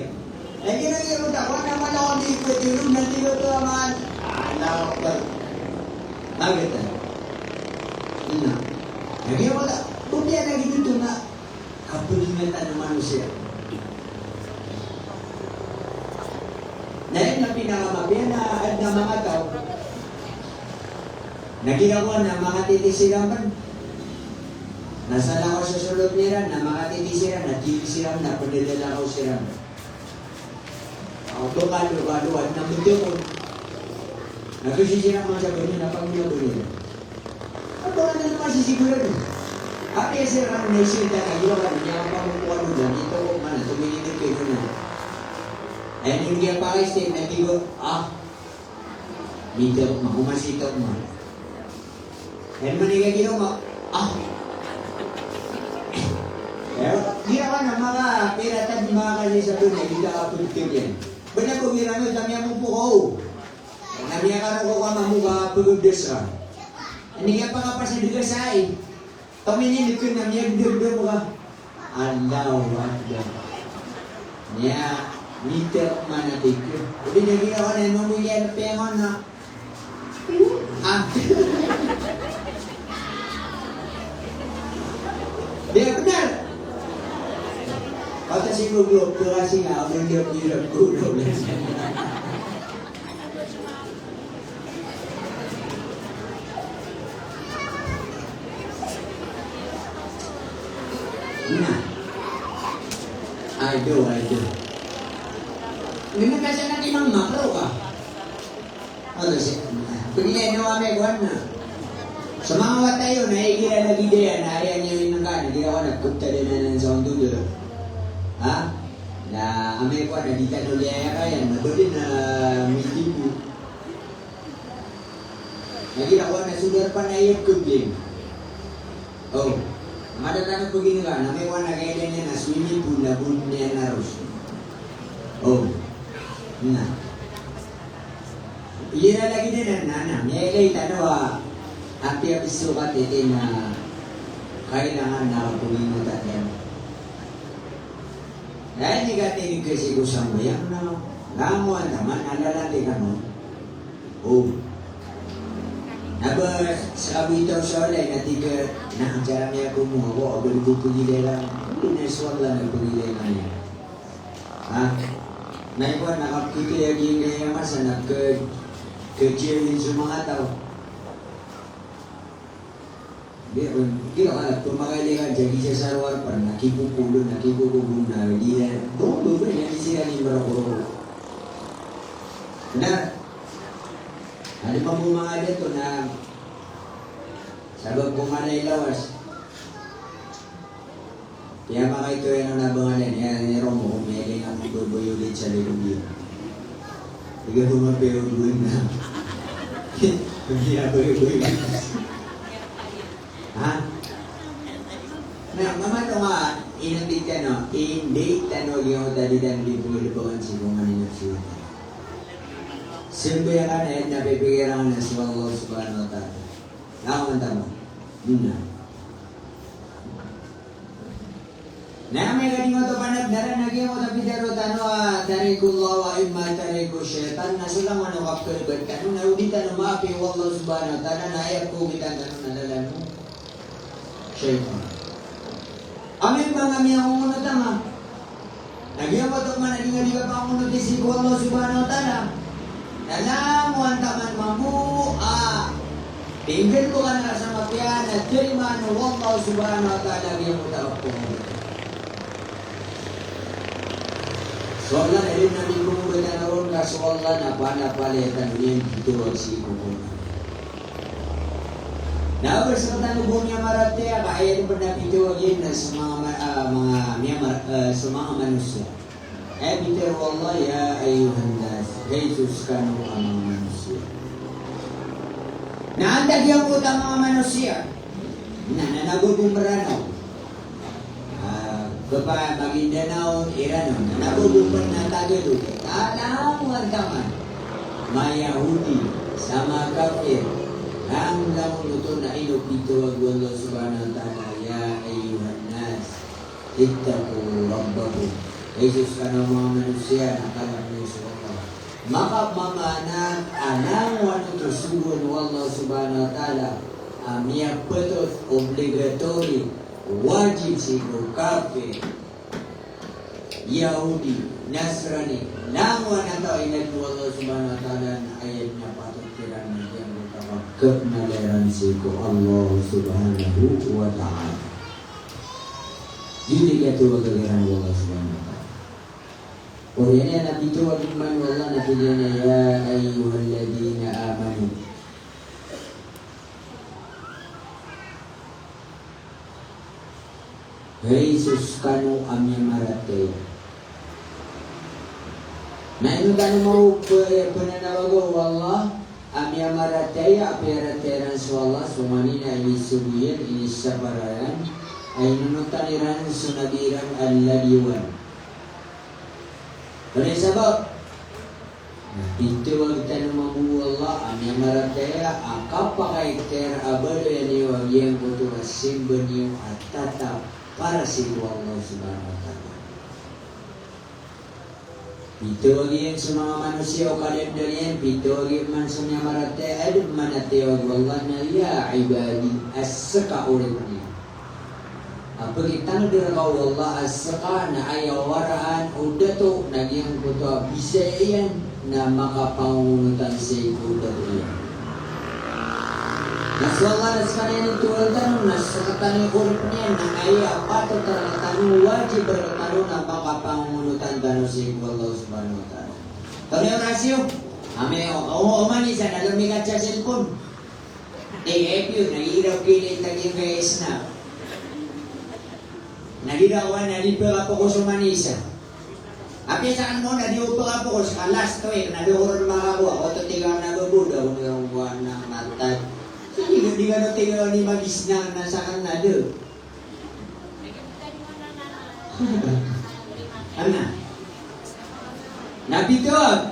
Lagi na giyangkoto a kowan a mala ko di pwede ron, na di ko to aman. Allahu Akbar. Bagay ta. Ina. Lagi wala. Kopiya lagi dito na kapagingatan ng manusiya. Na aya na pinakamapiya na adn a manga taw. Na ginawa na manga titi siran. Na salakaw sa solot iran, na manga titi siran, na titi siran, na pndadalakaw siran. Aw, to kado, kado, adn a mdakl. Na to sisira man sa bani, na pagmina bani. Ato na naman sisigurado. Apiya siran na isinta na iwanan niya ang pamukha doon, ito ko man, ito minimit kayo na. Ay, hindi niya pa-step, na di ko, ah, mito, makumasito mo. Aya man i giraw nga, ah. Aya, giraw ka na manga pira tadi manga kasi sa dunya, di ka kapagtibyan. Bala ko giraw na, dami ako po ko. Dami ako ko ka mamu ka pagdudas ka. Hindi ka pa kapasad ka sa ay. Tomini nito na miyagdagdag ka. Allahu Akbar. Niya, mita mana dito. Odi na ginawa na, mamili na pengon na. Ah. Di, benar. Kata si Google, kurasi nga, ang hindi ang hirap Google. Na. Ado, ado. Ngena ka sa na di mama, bro ka. Ano si, pagilay na kami, kuwan na. Sa manga wata iyo, na igira na gidaya, na aya niyo inangkan, igira ka na, kutsa din na sa undudo. Ha? Na, amay kuwan, na di tano liyaya ka yan, na ba din na mitibo. Lagi na kowan na so darpa na aya pkhablin. O. Mada tano pagingka na may kowan na kailan iyan na swimming pool na bon iyan na ros. O. Na. Igira lagi dn na, na, na. Miyailay tano a apiya psokat iyan na kailangan na pagingka tano. Na aya tig a tig ko sii ko sambayang na langon taman a lalati kano. O. Na ba sa kabitaw sa walay na tig a, na, ang tiyaram iyan ko mo, ako, ako di ko pagilay lang. Hindi na so Allah na pagilay lang iyan. Ha? Na ikaw, na kapito iyan giyangkaya masa na ka, ka-challenge so manga taw. Di, di, ah, pamakailay ka, jadi sa sarwar pa, nakipupolo, nakipupolo na, di na, doon, doon, yan, di sila ni marako. Na, ano pa mo mga dito na, sabag ko nga na ilawas. Kaya makaito yan ang nabangalan, yan, yan, Romo, kung may iling ang mabubuyo din sa loob yun. Ikaw tumapiyo, buhay na. Hindi na buhay-buhay. Ha? Na, mama, ito nga, inundit ka, no? Hindi, tano, yung tadi, tano, di po, di po, ang sibong, ano, yung sibong. Siyempre, yan, eh, napipigilan na si Allah subhanahu wa ta'ala. Nakuha mo? Yun na. Na amay ka di mato panabnaran na giyangkoto a pitharo tano a tariku Allah wa imma tariku shaytan, na so langon o kapkhalbat tano na o di tano maapiya o Allah subhanahu wa ta'ala na aya pkhaogitan tano na lalan o shaytan. Amay ba nga miyangongonot a nga, na giyangkoto man a di nga di kapangonoti sii ko Allah subhanahu wa ta'ala, na langowan taman mambo a pinggalbka na sa mapiya na tarimaan o Allah subhanahu wa ta'ala giyangkoto a pngonot. So Allah na di na di pngonot a ron ka so Allah na palaya tano niyan pithawag sii ko Qur'an. Na o ba sktano bo miyamaratiyaya ka aya dn pn a pithawag iyan na so manga ma-, ah, manga miyamar-, ah, so manga manosiya. Aya pitharo o Allah, "Ya ayyuhan nas," hay so skano a manga manosiya. Na antaa giyangkoto a manga manosiya? Na, na nago bo Mranaw. Ah, kpa Maguindanao, Iranaw, na nago bo pn a Tagalog. Taman taman. Mayahudi, sa makafir. Langon oto na ino pithawag o Allah subhanahu wa ta'ala, "Ya ayyuhan nas, ittaqu rabbakum." Hay so skano a manga manosiya, na kalk niyo so Allah. Makapmamaana a langowan oto sogoan o Allah subhanahu wa ta'ala a miyapatot, obligatory, wajib sii ko kafir, Yahudi, Nasrani, langowan a taw a inadn o Allah subhanahu wa ta'ala na aya dn a patot kiran na giyangkoto a kapkhanala iran sii ko Allah subhanahu wa ta'ala. Giyoto i kiyatharoa kiran o Allah subhanahu wa ta'ala. Oriyan iyan na pithawag man o Allah na tig iyan a, "Ya ayyuhalladhina amanu." Hay so skano a miyamaratiyaya. Na ino tano maopama a pananawaga o Allah a miyamaratiyaya, a piyaratiyaya iran so Allah, so nganin a inisogo iyan, inisapar iran, a inonotan iran so Nabi iran a ladiyawan. Aya sabap na pithawag tano mambo o Allah a miyamaratiyaya a kapakaikhtiyar a baloy niyo a giyangkoto a simba niyo a tatap para sii ko Allah subhanahu wa ta'ala. Pithawag iyan so manga manosiya o kadaklan iyan, pithawag iyan man so miyamaratiyaya, adn man a tiyawag o Allah na, "Ya ibadi," a ska oripn iyan. A pkitangd rka o Allah a ska na aya waraan o dato na giyangkoto a Bisaya iyan na makapangongonotan sii ko dato iyan. Na so Allah na skaniyan i tiyawag tano, na sktano i oripn iyan, na aya patot rktano, wajib rktano na makapangongonotan tano sii ko Allah subhanahu wa ta'ala. Tano iyan rasiyo, amay o, o, oman isa na lomikad sa cellphone. Tig iyan, na iraw kini tagi kay isna. Na di daw, na di pkapokos o manisa. Apiya sakn mambo na di o pkapokos, ka last week na di ko ron makakowa, oto tig iyan na babod ako na matay. So di, di kano tig iyan i magisna na sakn na di. Ana. Na pithawag.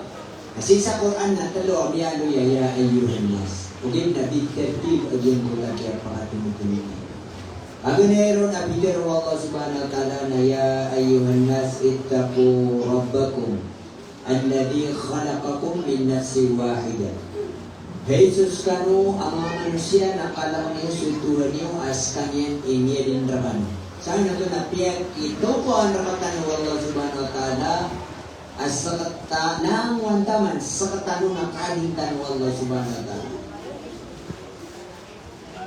Sii sa Qur'an na tlo a miyaaloy a ya ayyuhan nas. Ogaid na bitertib a giyangkoto a kiyapakatmtm. Paganay ron a pitharo o Allah subhanahu wa ta'ala na ya ayyuhan nas ittaqu rabbakum alladhi khalaqakum min nafsin wahidah. Hay so skano a manga manosiya na kalk niyo so Tohan iyo a skaniyan i miyadn rkano. Sa giyoto na piyakitokawan rktano o Allah subhanahu wa ta'ala a skta, langowan taman sktano na kaadn tano o Allah subhanahu wa ta'ala.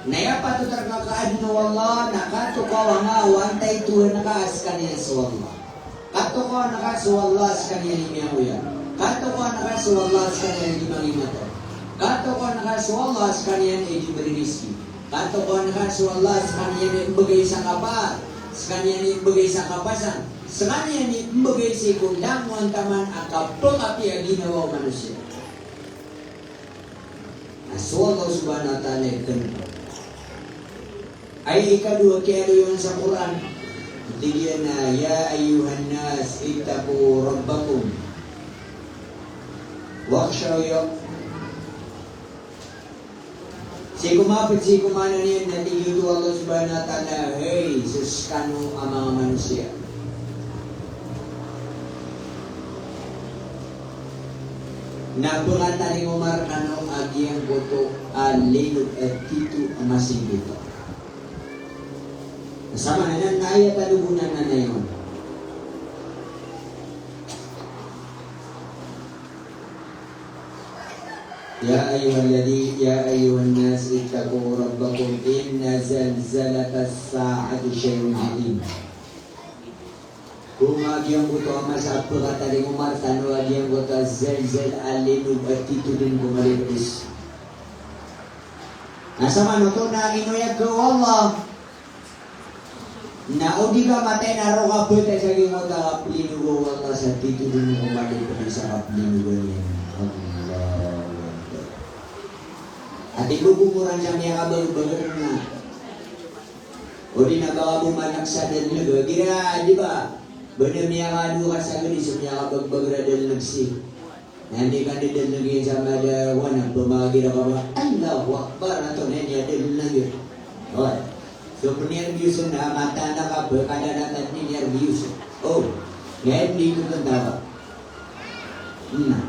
Na aya patot rka kaadn o Allah na katokawan ka o antaa i Tohan ka a skaniyan so Allah. Katokawan ka so Allah a skaniyan i miyaoyagoyag. Katokawan ka so Allah a skaniyan i di mangimato. Katokawan ka so Allah a skaniyan i di mririzki. Katokawan ka so Allah a skaniyan i mbgay sa kapar, skaniyan i mbgay sa kapasang, skaniyan i mbgay sii ko langowan taman a kapkapiya a ginawa o manosiya. Na so Allah subhanahu wa ta'ala i kn. Aya ikadowa a kiyaaloy on sa Qur'an, tig iyan a, "Ya ayyuhan nas, ittaqu rabbakum." Wakhshaw yaw-, sii ko mapd, sii ko maana niyan na tig oto o Allah subhanahu wa ta'ala, hay so skano a manga manosiya. Na pkhatarima rkano a giyangkoto a linog a tito a masingkito. Sa maana niyan na aya tano bo na nanayon. Ya ayyuhalladhi, ya ayyuhan nas, ittaqu rabbakum, inna zalzalatas sa'ati shay'un 'azim. Ko ma giyangkoto a masa a pkhatarima rkano a giyangkoto a zalzala a linog a tito dn ko malipds. Na sa maana oto na ino aya ko Allah. Na o di ka matay na roo ka btad sa giyangkoto a kaplinoga o Allah sa tito dn ko malipds sa kaplinoga niyan. Allahu Akbar. Ati bo ko koran sa miyakabagbagr na. O di na ba ka bo manak sa dalneg, gira, di ba? Ba na miyakadowa ka sa gani so miyakabagbagr a dalneg si. Na di ka dalneg iyan sa mada wan a pamagira ka ba, Allahu Akbar, na to na niyan dalneg iyan. Wan. So pniyarbiyosan na mata na ka ba, kada na ta pniyarbiyosan. O, ngayon di ko kanta ka. Na.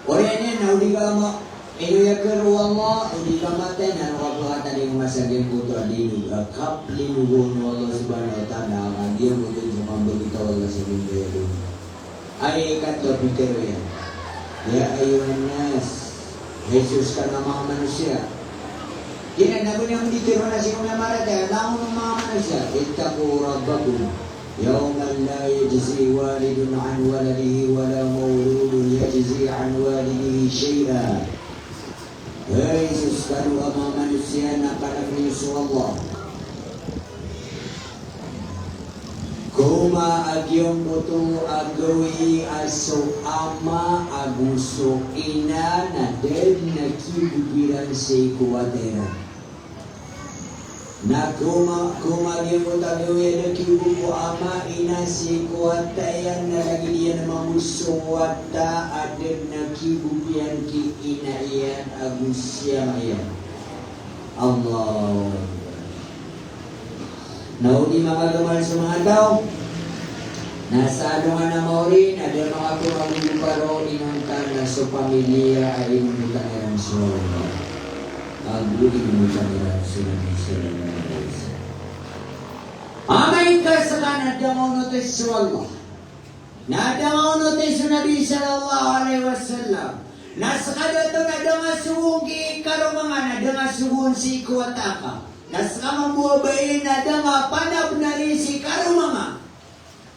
Oriyan iyan na o di ka ma-, ino aya ko Allah, o di ka matay na roo ka pkhatarima sa giyangkoto a linog a kaplinoga on o Allah subhanahu wa ta'ala, a giyangkoto a mambagita o Allah sa giyangkoto a linog. Aya ikatlo a pitharo iyan. Ya ayyuhan nas, hay so skano a manga manosiya. Giyanan na bo niyan pitharo na sii ko manga maratiyaya, langon o manga manosiya. Ittaqu rabbakum. Yawman la yajzi walidun an waladihi wa la mawludun yajzi an walidihi shay'a. Hay so skano a manga manosiya na panamni so Allah. Koma a giyangkoto a gawii a so ama ago so ina na da dn a kiboboy iran sii ko wata iran. Na koma, koma giyangkoto a gawii a da kiboboy o ama, ina sii ko wata iyan na lagid iyan mambo so wata a da dn a kiboboyan ki ina iyan ago si ama iyan. Allahu Akbar. Na o di makagamal so manga taw, na sa alongan a maori na da makapagagoparo inonta na so pamilya a inonotan iran so Allah ago inonotan iran so Nabi sallallahu alaihi wasallam. Amay ka ska na da nga onoten so Allah, na da nga onoten so Nabi sallallahu alaihi wasallam, na ska dato na da nga sogoon ki karoma nga, na da nga sogoon sii ko wata ka, na ska mambo a bai na da nga panabnari sii karoma nga,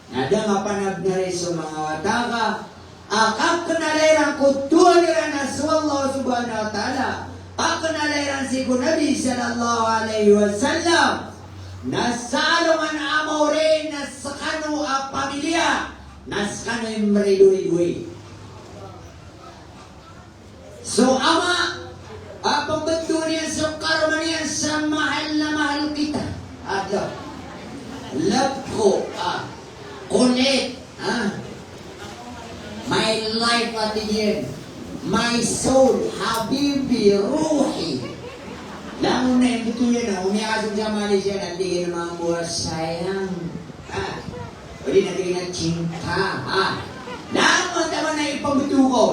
na da nga panabnari so manga wata ka, a kaknala iran ko Tuhan iran a so Allah subhanahu wa ta'ala, kaknala iran sii ko Nabi sallallahu alaihi wasallam, na sa alongan a maori na skano a pamilya, na skano i mridoridoy. So ama a pmbtho niyan so karoma niyan sa mahal na mahal kita. Ada. Love ko, ah, kulit, ah. My life, a tig iyan. My soul, habibi, ruhi. Langon na imbtho iyan na o miyakasold sa Malaysia na tig iyan mambo a sayang. Ah. O di na tig iyan a cinta. Ah. Langon taman na ipmbtho ko.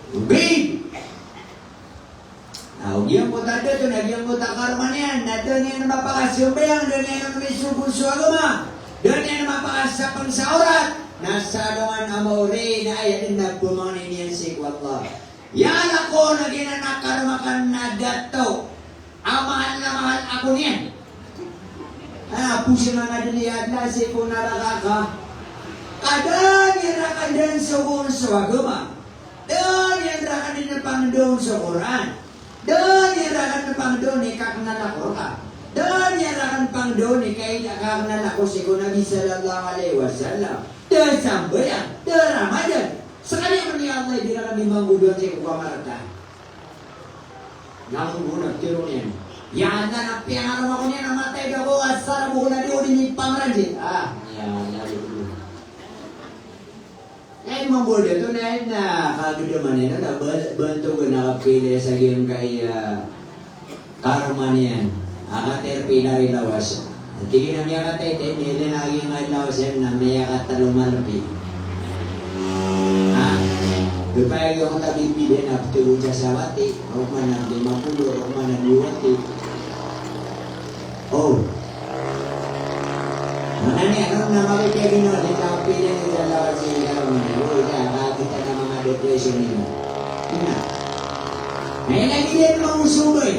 Babe. Na o giyangkoto a dato, na giyangkoto a karoma niyan, na da niyan mapakasambayang, da niyan misogo so agama, da niyan mapakasapn sa awrat, na sa alongan a maori na aya dn a pmangni niyan sii ko Allah. Ya Allah ko, na giyanan a karoma akn a dato a mahal na mahal ako niyan. Ah, posi nga na dn i adn a sii ko naraka ka. Ka da niyan rakn dn sogoon so agama. Da niyan rakn dn pangndao so Qur'an. Da niyan rakn pangndao i kaknala ko rka. Da niyan rakn pangndao i kai-, kaknala ko sii ko Nabi sallallahu alaihi wasallam. Da sambayang, da Ramadan. Skaniyan pn i Allah i di rakn dn manggodoan sii ko kamarata. Na mambo na pitharo niyan. Ya Allah, na piyangaroma ko niyan a matay ako, asar ako na di ko dn ipamranjit. Ah, ya Allah, ya Allah. Na ino mambo a dato na, na kagdama niyan na ba-, bantogan a kapilay sa giyangkaya karoma niyan a katerpilay i lawas. Tig iyan a miyakatay, tayni, ilay na agi nga ilaw siyan na miyakatalo malpi. Ha? Bepayag iyo ko tabibidan a ptego sa sawati, o man a lima polo, o man a dowa wati. O. Mana niyan, ano na mabibiyag ino, di ka pili ni Dalawa si Dalawa ni, o, ida, kakita na manga depression ino. Ina. Na ina, di niyan mangusubay.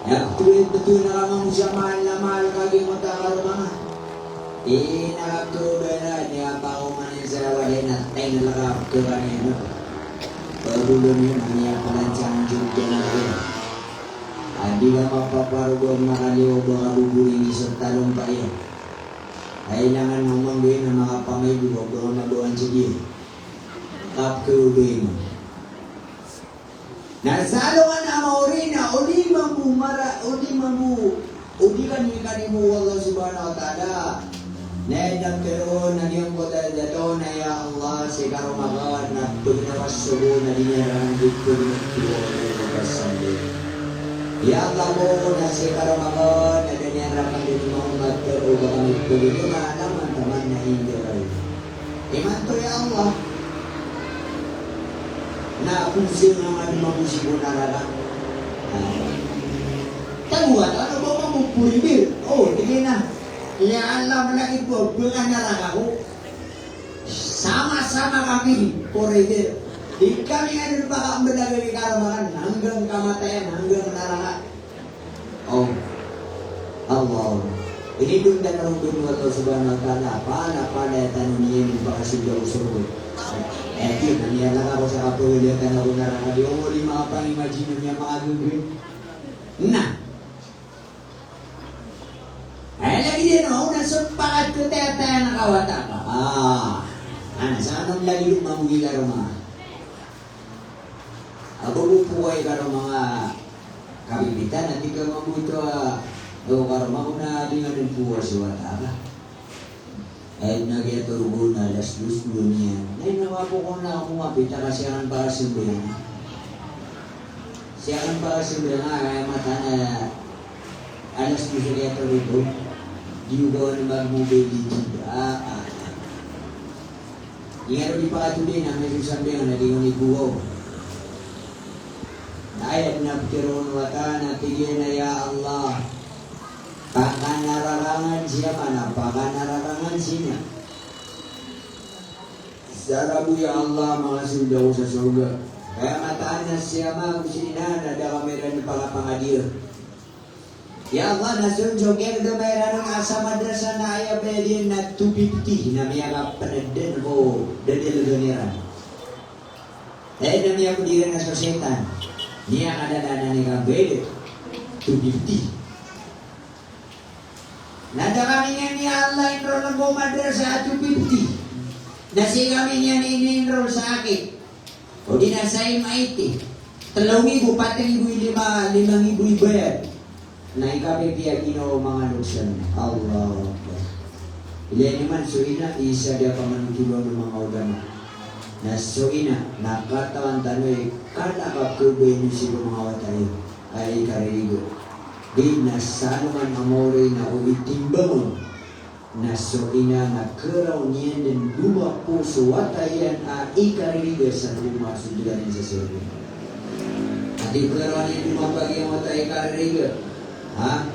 Aya, betul, betul na ka mangusama na mahal ka giyangkoto a karoma nga. Ina, ka ptego bela, di a pako man iyan sa wala na, tay na laka ptego ka niyan, no? Pagolo niyan, na niyan pala siyang jud ka na rin. Adi ka mapaparogo na kaliwa ba ka buburing iso talompa iyan. Ay langan na umanggoy na makapamay di ba ba ka mabawan sa diyan. Ka ptego bela. Na sa alongan a maori na o di mambo mara, o di mambo, o di kami kanimo o Allah Subhanahu wa Ta'ala. Na aya ptharoon a giyangkoto a dato na, ya Allah, sii karoma akn na pagnawas so bo na di niyan rakn di pagnawas so bo. Ya Allah bo, na sii karoma akn na da niyan rakn di maomat o ba kami pagnawas na alaman taman na hindi ray. Imanto, ya Allah. Na konsern a madi magosi ko naraka. Tagoan, ano ba mambo forever? O, tig iyan a, ya Allah, malaki bo a banga naraka ko. Sama-sama kami forever. Di kami nga di ba ka mbalaga di karoma akn, hanggang kamatayan, hanggang naraka. O Allah. Inidon tano ron o Allah Subhanahu wa Ta'ala. Pala, pala tano niyan di pakasold ko sorga. Aya di, na niyan laka ko sa kapagaliya tano ko naraka. Di o di makapang-imagine niyan makagagawin. Na. Aya lagid iyan o, na so pakat ko tiyataya na kawata ka. A. Ana, sa anon lagid o mambo i karoma. Aba bo pokay kano manga kabibitan, a tig ka mambo oto a, o, karoma ko na di nga dn powasa wata ka. Ay, na giya torogo na alas dos, dowa niyan. Ay, na mapo ko na ako mapita ka sii akn pakasambayang. Sii akn pakasambayang, ay, mataan a alas dos a giya torogo. Di ko gawani mag-Mobile Legend. A, a. Di nga ron di pakatodi na amay so sambayang na di ko nigogaw. Na aya dn a pitharo o wata na tig iyan a, ya Allah, pakanararangan siya ka na pakanararangan siya na. Sa rabo, ya Allah, makasold ako sa sorga. Kaya mataan a siya ma, ago si ina, na da kami ran pakapangadiya. Ya Allah, na so, so kiyagdamay iran on a sa madrasa na aya bayad iyan na two fifty, na miyakapnd dn ko dadalgan iran. Aya na miyapd iran na so shaytan. Miyakadadaan i kabayad, two fifty. Na da kami niyan, ya Allah, enroll ko madrasa a two fifty. Na sii kami niyan ini-enroll sa aki. O di na sa M I T. Tlo nggibo, pat nggibo i lima, lima nggibo i bayad. Na ikapipiya ginawa o manga lokes anan. Allahu Akbar. Ilaya niyo man so ina, isa di a pamanothol o manga ulama. Na so ina, na katawan tano i, kna a kapkhababayaan sii ko manga wata iyan a ikaririga. Di na sa alongan a maori na o itimbang on. Na so ina na kharaw niyan dn domapo so wata iyan a ikaririga sa roma so dn iyan sa sorga. Ati kharaw niyan domapo a giyangkoto a ikaririga. Ha?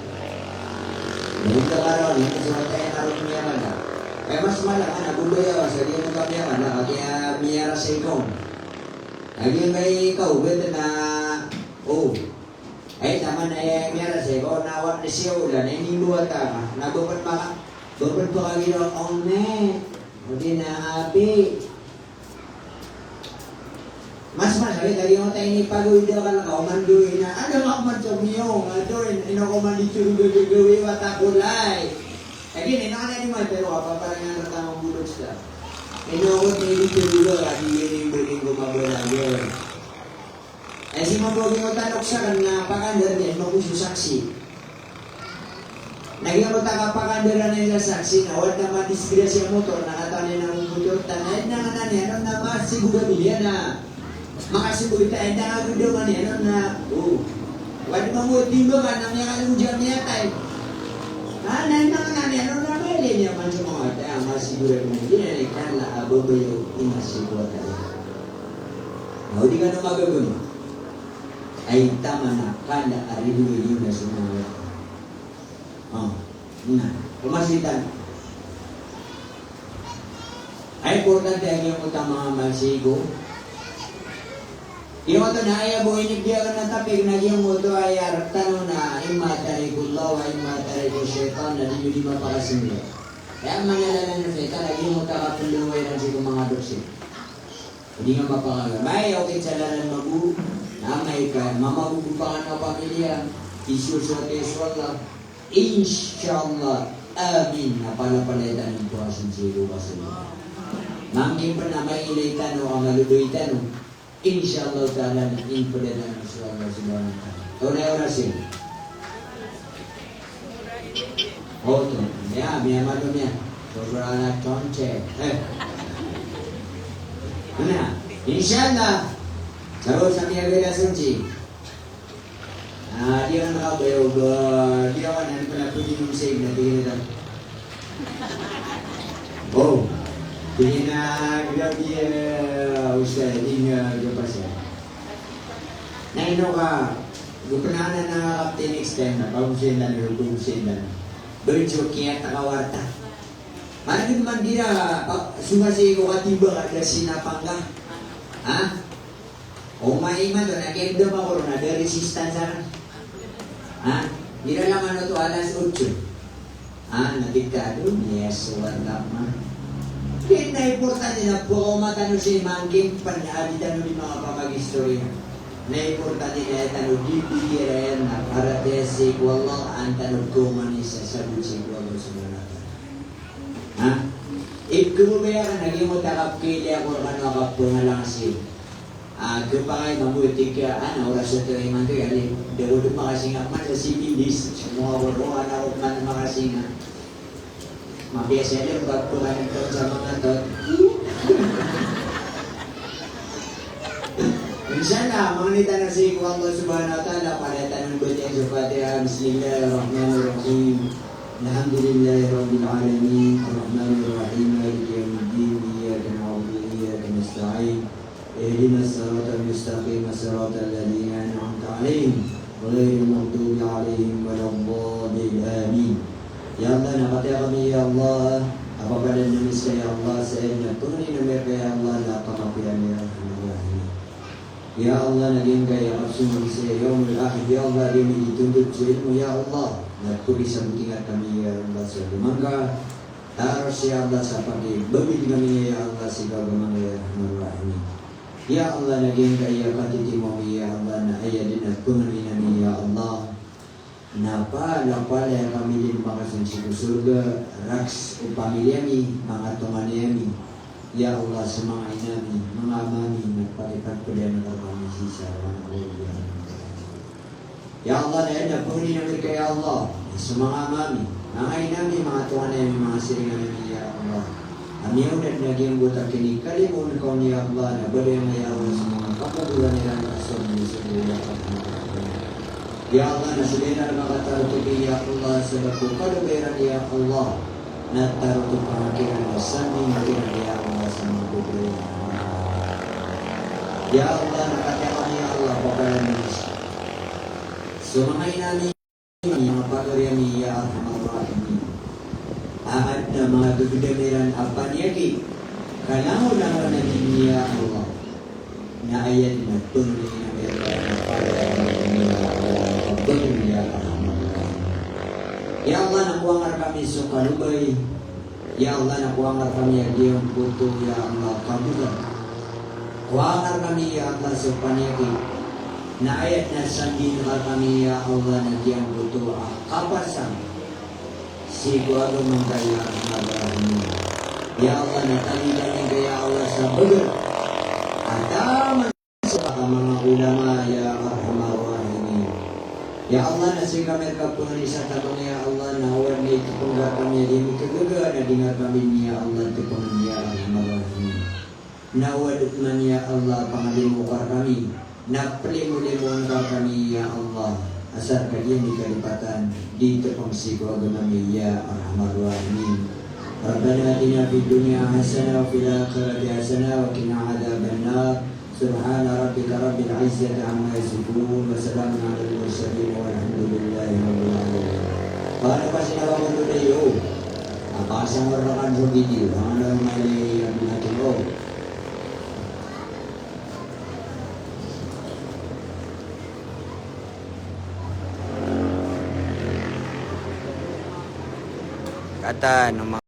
Ino kharaw niyan so wata iyan a roo miyakala. Kaya mas mala ka na bo ba iyan sa di ka miyakala, ka giya miyarasay ka on. Ka giya ka ikaw, btad na, o. Ay, taman a aya miyarasay ka on na wata na siya olan, na inimbawata ka, na ba pn maka, ba pn pakagiya, o ne, o di na abi. Mas, mas, ay, kagiya wata inipagawid akal ka, o man doy na, ada ka man so miyong, a doy, ino ko man di tiyoro gagawii, wata ko lay. Kagiya ino ka na di man, pero kapaparangan rka man bolog sa. Ino ko di tiyoro gagawii, ino ko di tiyoro gagawii. Ay, sii mambo giyangkoto a lokes akn na pakandar niyan mambo so saksi. Na giyangkoto a kapakandar iyan sa saksi na o adn a madisgrasya a motor na katawan iyan a motor ta na adn a nganan iyan on na makasibog a biliyan na. Makasibog ta adn a gdam iyan on na. O. Pwede mambo di ba ka na miyakaloja miyatay. Ah, na ino na miyano na mali niya man sa mga wata, ah, masigurado na di na ikaw na ababayo, imasigurado. Na, o di ka na magagama. Ay, tama na, kala a ridoay iyo na sa mga wata. O, na, pamasitan. Ay, importante a giyangkoto a manga malsigo. Giyangkoto na aya bo inibiyaan a topic na giyangkoto a aya rktano na imma tariqullah wa imma tariqu shaytan na di niyo di mapakasingla. Aya manalalan a shaytan na giyangkoto a kapndaway iran sii ko manga dosa. Di nga mapakagama, aya okit sa lalan mambo, na amay ka mamagogopangan a pamilya, isosoat iyo so Allah. Insha Allah, amin, na palapalaya tano i pakasinsi ko kasama. Mangkin pn a mailay tano a maloloy tano, insha Allah ta'ala, na impda tano so Allah subhanahu wa ta'ala. Tonaa i oras iyan? Oto, miya, miya malo miya. Sobra na tonte. Eh. Na, insha Allah. Taro sa miya beda sunci. Ah, di ako nakabayo ba, di ako na, di ko na pwede nung save na tingin ito. Oh, tingin na, grabe, eh, ustad, di nga, di pa siya. Na ino ka, gupnaan na kapti next time na, pag-usindan, pag-usindan. Berjo kiyat a kawarta. Mana gid man dira, pa, sumasi ko katiba ka, da sinapang ka. Ha? O maiman to, na kaya da makoro na da resistance na. Ha? Dira lang ano to, alas otso. Ha? Na kita do, yes, so what up, man. Kaya na importante na po, o matano si mangkin, pan, adi tano di mga pamag-istorya. Na importante na tano di piliran na para tesi ko Allah, an tano ko manisa sa busi ko Allah subhanahu wa ta'ala. Ha? Ikrubeya ka na giyangkoto a kapkili ako rkano a kapngalang si. Ah, kepangay mambo tika, ah, na oras oto imanto, yali. Da ko do makasinga man sa sipindis. Semua ko do, ana ko man makasinga. Mapiya siya din, kapngalang to sa mga to. Insha Allah, mangni tano sii ko Allah subhanahu wa ta'ala, palaya tano batiya so Fatiha. Bismillahirrahmanirrahim. Alhamdulillahi rabbil alamin. Arrahmanirrahim. Maliki yawmiddin. Iyyaka na'budu wa iyyaka nasta'in. Ihdinas siratal mustaqim. Siratal ladhina an'amta alaihim. Ghairil maghdubi alaihim waladdallin. Amin. Ya Allah, na katiya kami, ya Allah, a papadan ami ska, ya Allah, sa aya dn a pangnin ami rka, ya Allah, na pamapiya ami, ya Arhamar Rahimin. Ya Allah, na giyangkaya a kapsong ami sa yawmul akhir, ya Allah, di ami di tontod so ilmo, ya Allah, na pkhisabotin ka rkami, ya Allah, sa agama ngka. Taros, ya Allah, sa pagibabid kami, ya Allah, sii ko agama ngka, ya Arhamar Rahimin. Ya Allah, na giyangkaya a katitimo ami, ya Allah, na aya dn a pangnin ami, ya Allah, na palapalaya kami dn makasold sii ko sorga, rakhs o pamilya mi, manga tonganay ami. Ya Allah, so manga ina mi, manga ama mi, na pakipagpda ngka rkami sii sa rk, ya Allah. Ya Allah, na aya dn a pangnin ami rka, ya Allah, so manga ama mi, manga ina mi, manga tonganay ami, manga siringan ami, ya Allah. A miyaona dn a giyangkoto a kinikalimo ngka on, ya Allah, na badaya ngka, ya Allah, so manga kapogoran iran a sorga, ya Allah. Ya Allah, na so dn a makatarotop, ya Allah, sa da ko kaloba iran, ya Allah, na tarotop angka kiran, na sambing kiran, ya Allah, sa manga pogoran iran. Ya Allah, na katiya kami, ya Allah, papadan ami ska. So manga ina mi, manga pagari ami, ya Arhamar Rahimin. A adn a manga gagdam iran a paniyaki, ka langolangon ami, ya Allah. Na aya dn a pangnin ami rka, ya Allah, na palaya kami, ya Allah, na pagari, ya Arhamar Rahimin. Ya Allah, na kowa ngka rkami so kalobay. Ya Allah, na kowa ngka rkami a giyangkoto, ya Allah, kabotan. Kowa ngka rkami, ya Allah, so paniyaki. Na aya dn a sambing ngka rkami, ya Allah, na giyangkoto a kapasang sii ko agama ngka, ya Arhamar Rahimin. Ya Allah, na tagi kami ngka, ya Allah, sa bager a taman sa manga ulama, ya Arhamar Rahimin. Ya Allah, na sii kami rka pangnin sa tabang, ya Allah, na oway, na itopang ka rkami a di ami kagaga, na di ngka rkami, ya Allah, topangan, ya Arhamar Rahimin. Na oway, man, ya Allah, pangalimo ka rkami, na plimolimoon ka rkami, ya Allah. Asar ka giya di kalipatan, di tepeng sii ko agama mi, ya arhamar rahimin. Rabbana atina fid dunya hasanah wa fil akhirati hasanah wa qina adhaban nar. Subhana rabbika rabbil izzati amma yasifun, wa salamun alal mursalin, walhamdulillahi rabbil alamin. Paano pa sinawa ko today, o? Apa sa ngorrakan so video, ang ano ang mali ang natin, o? Kata, no,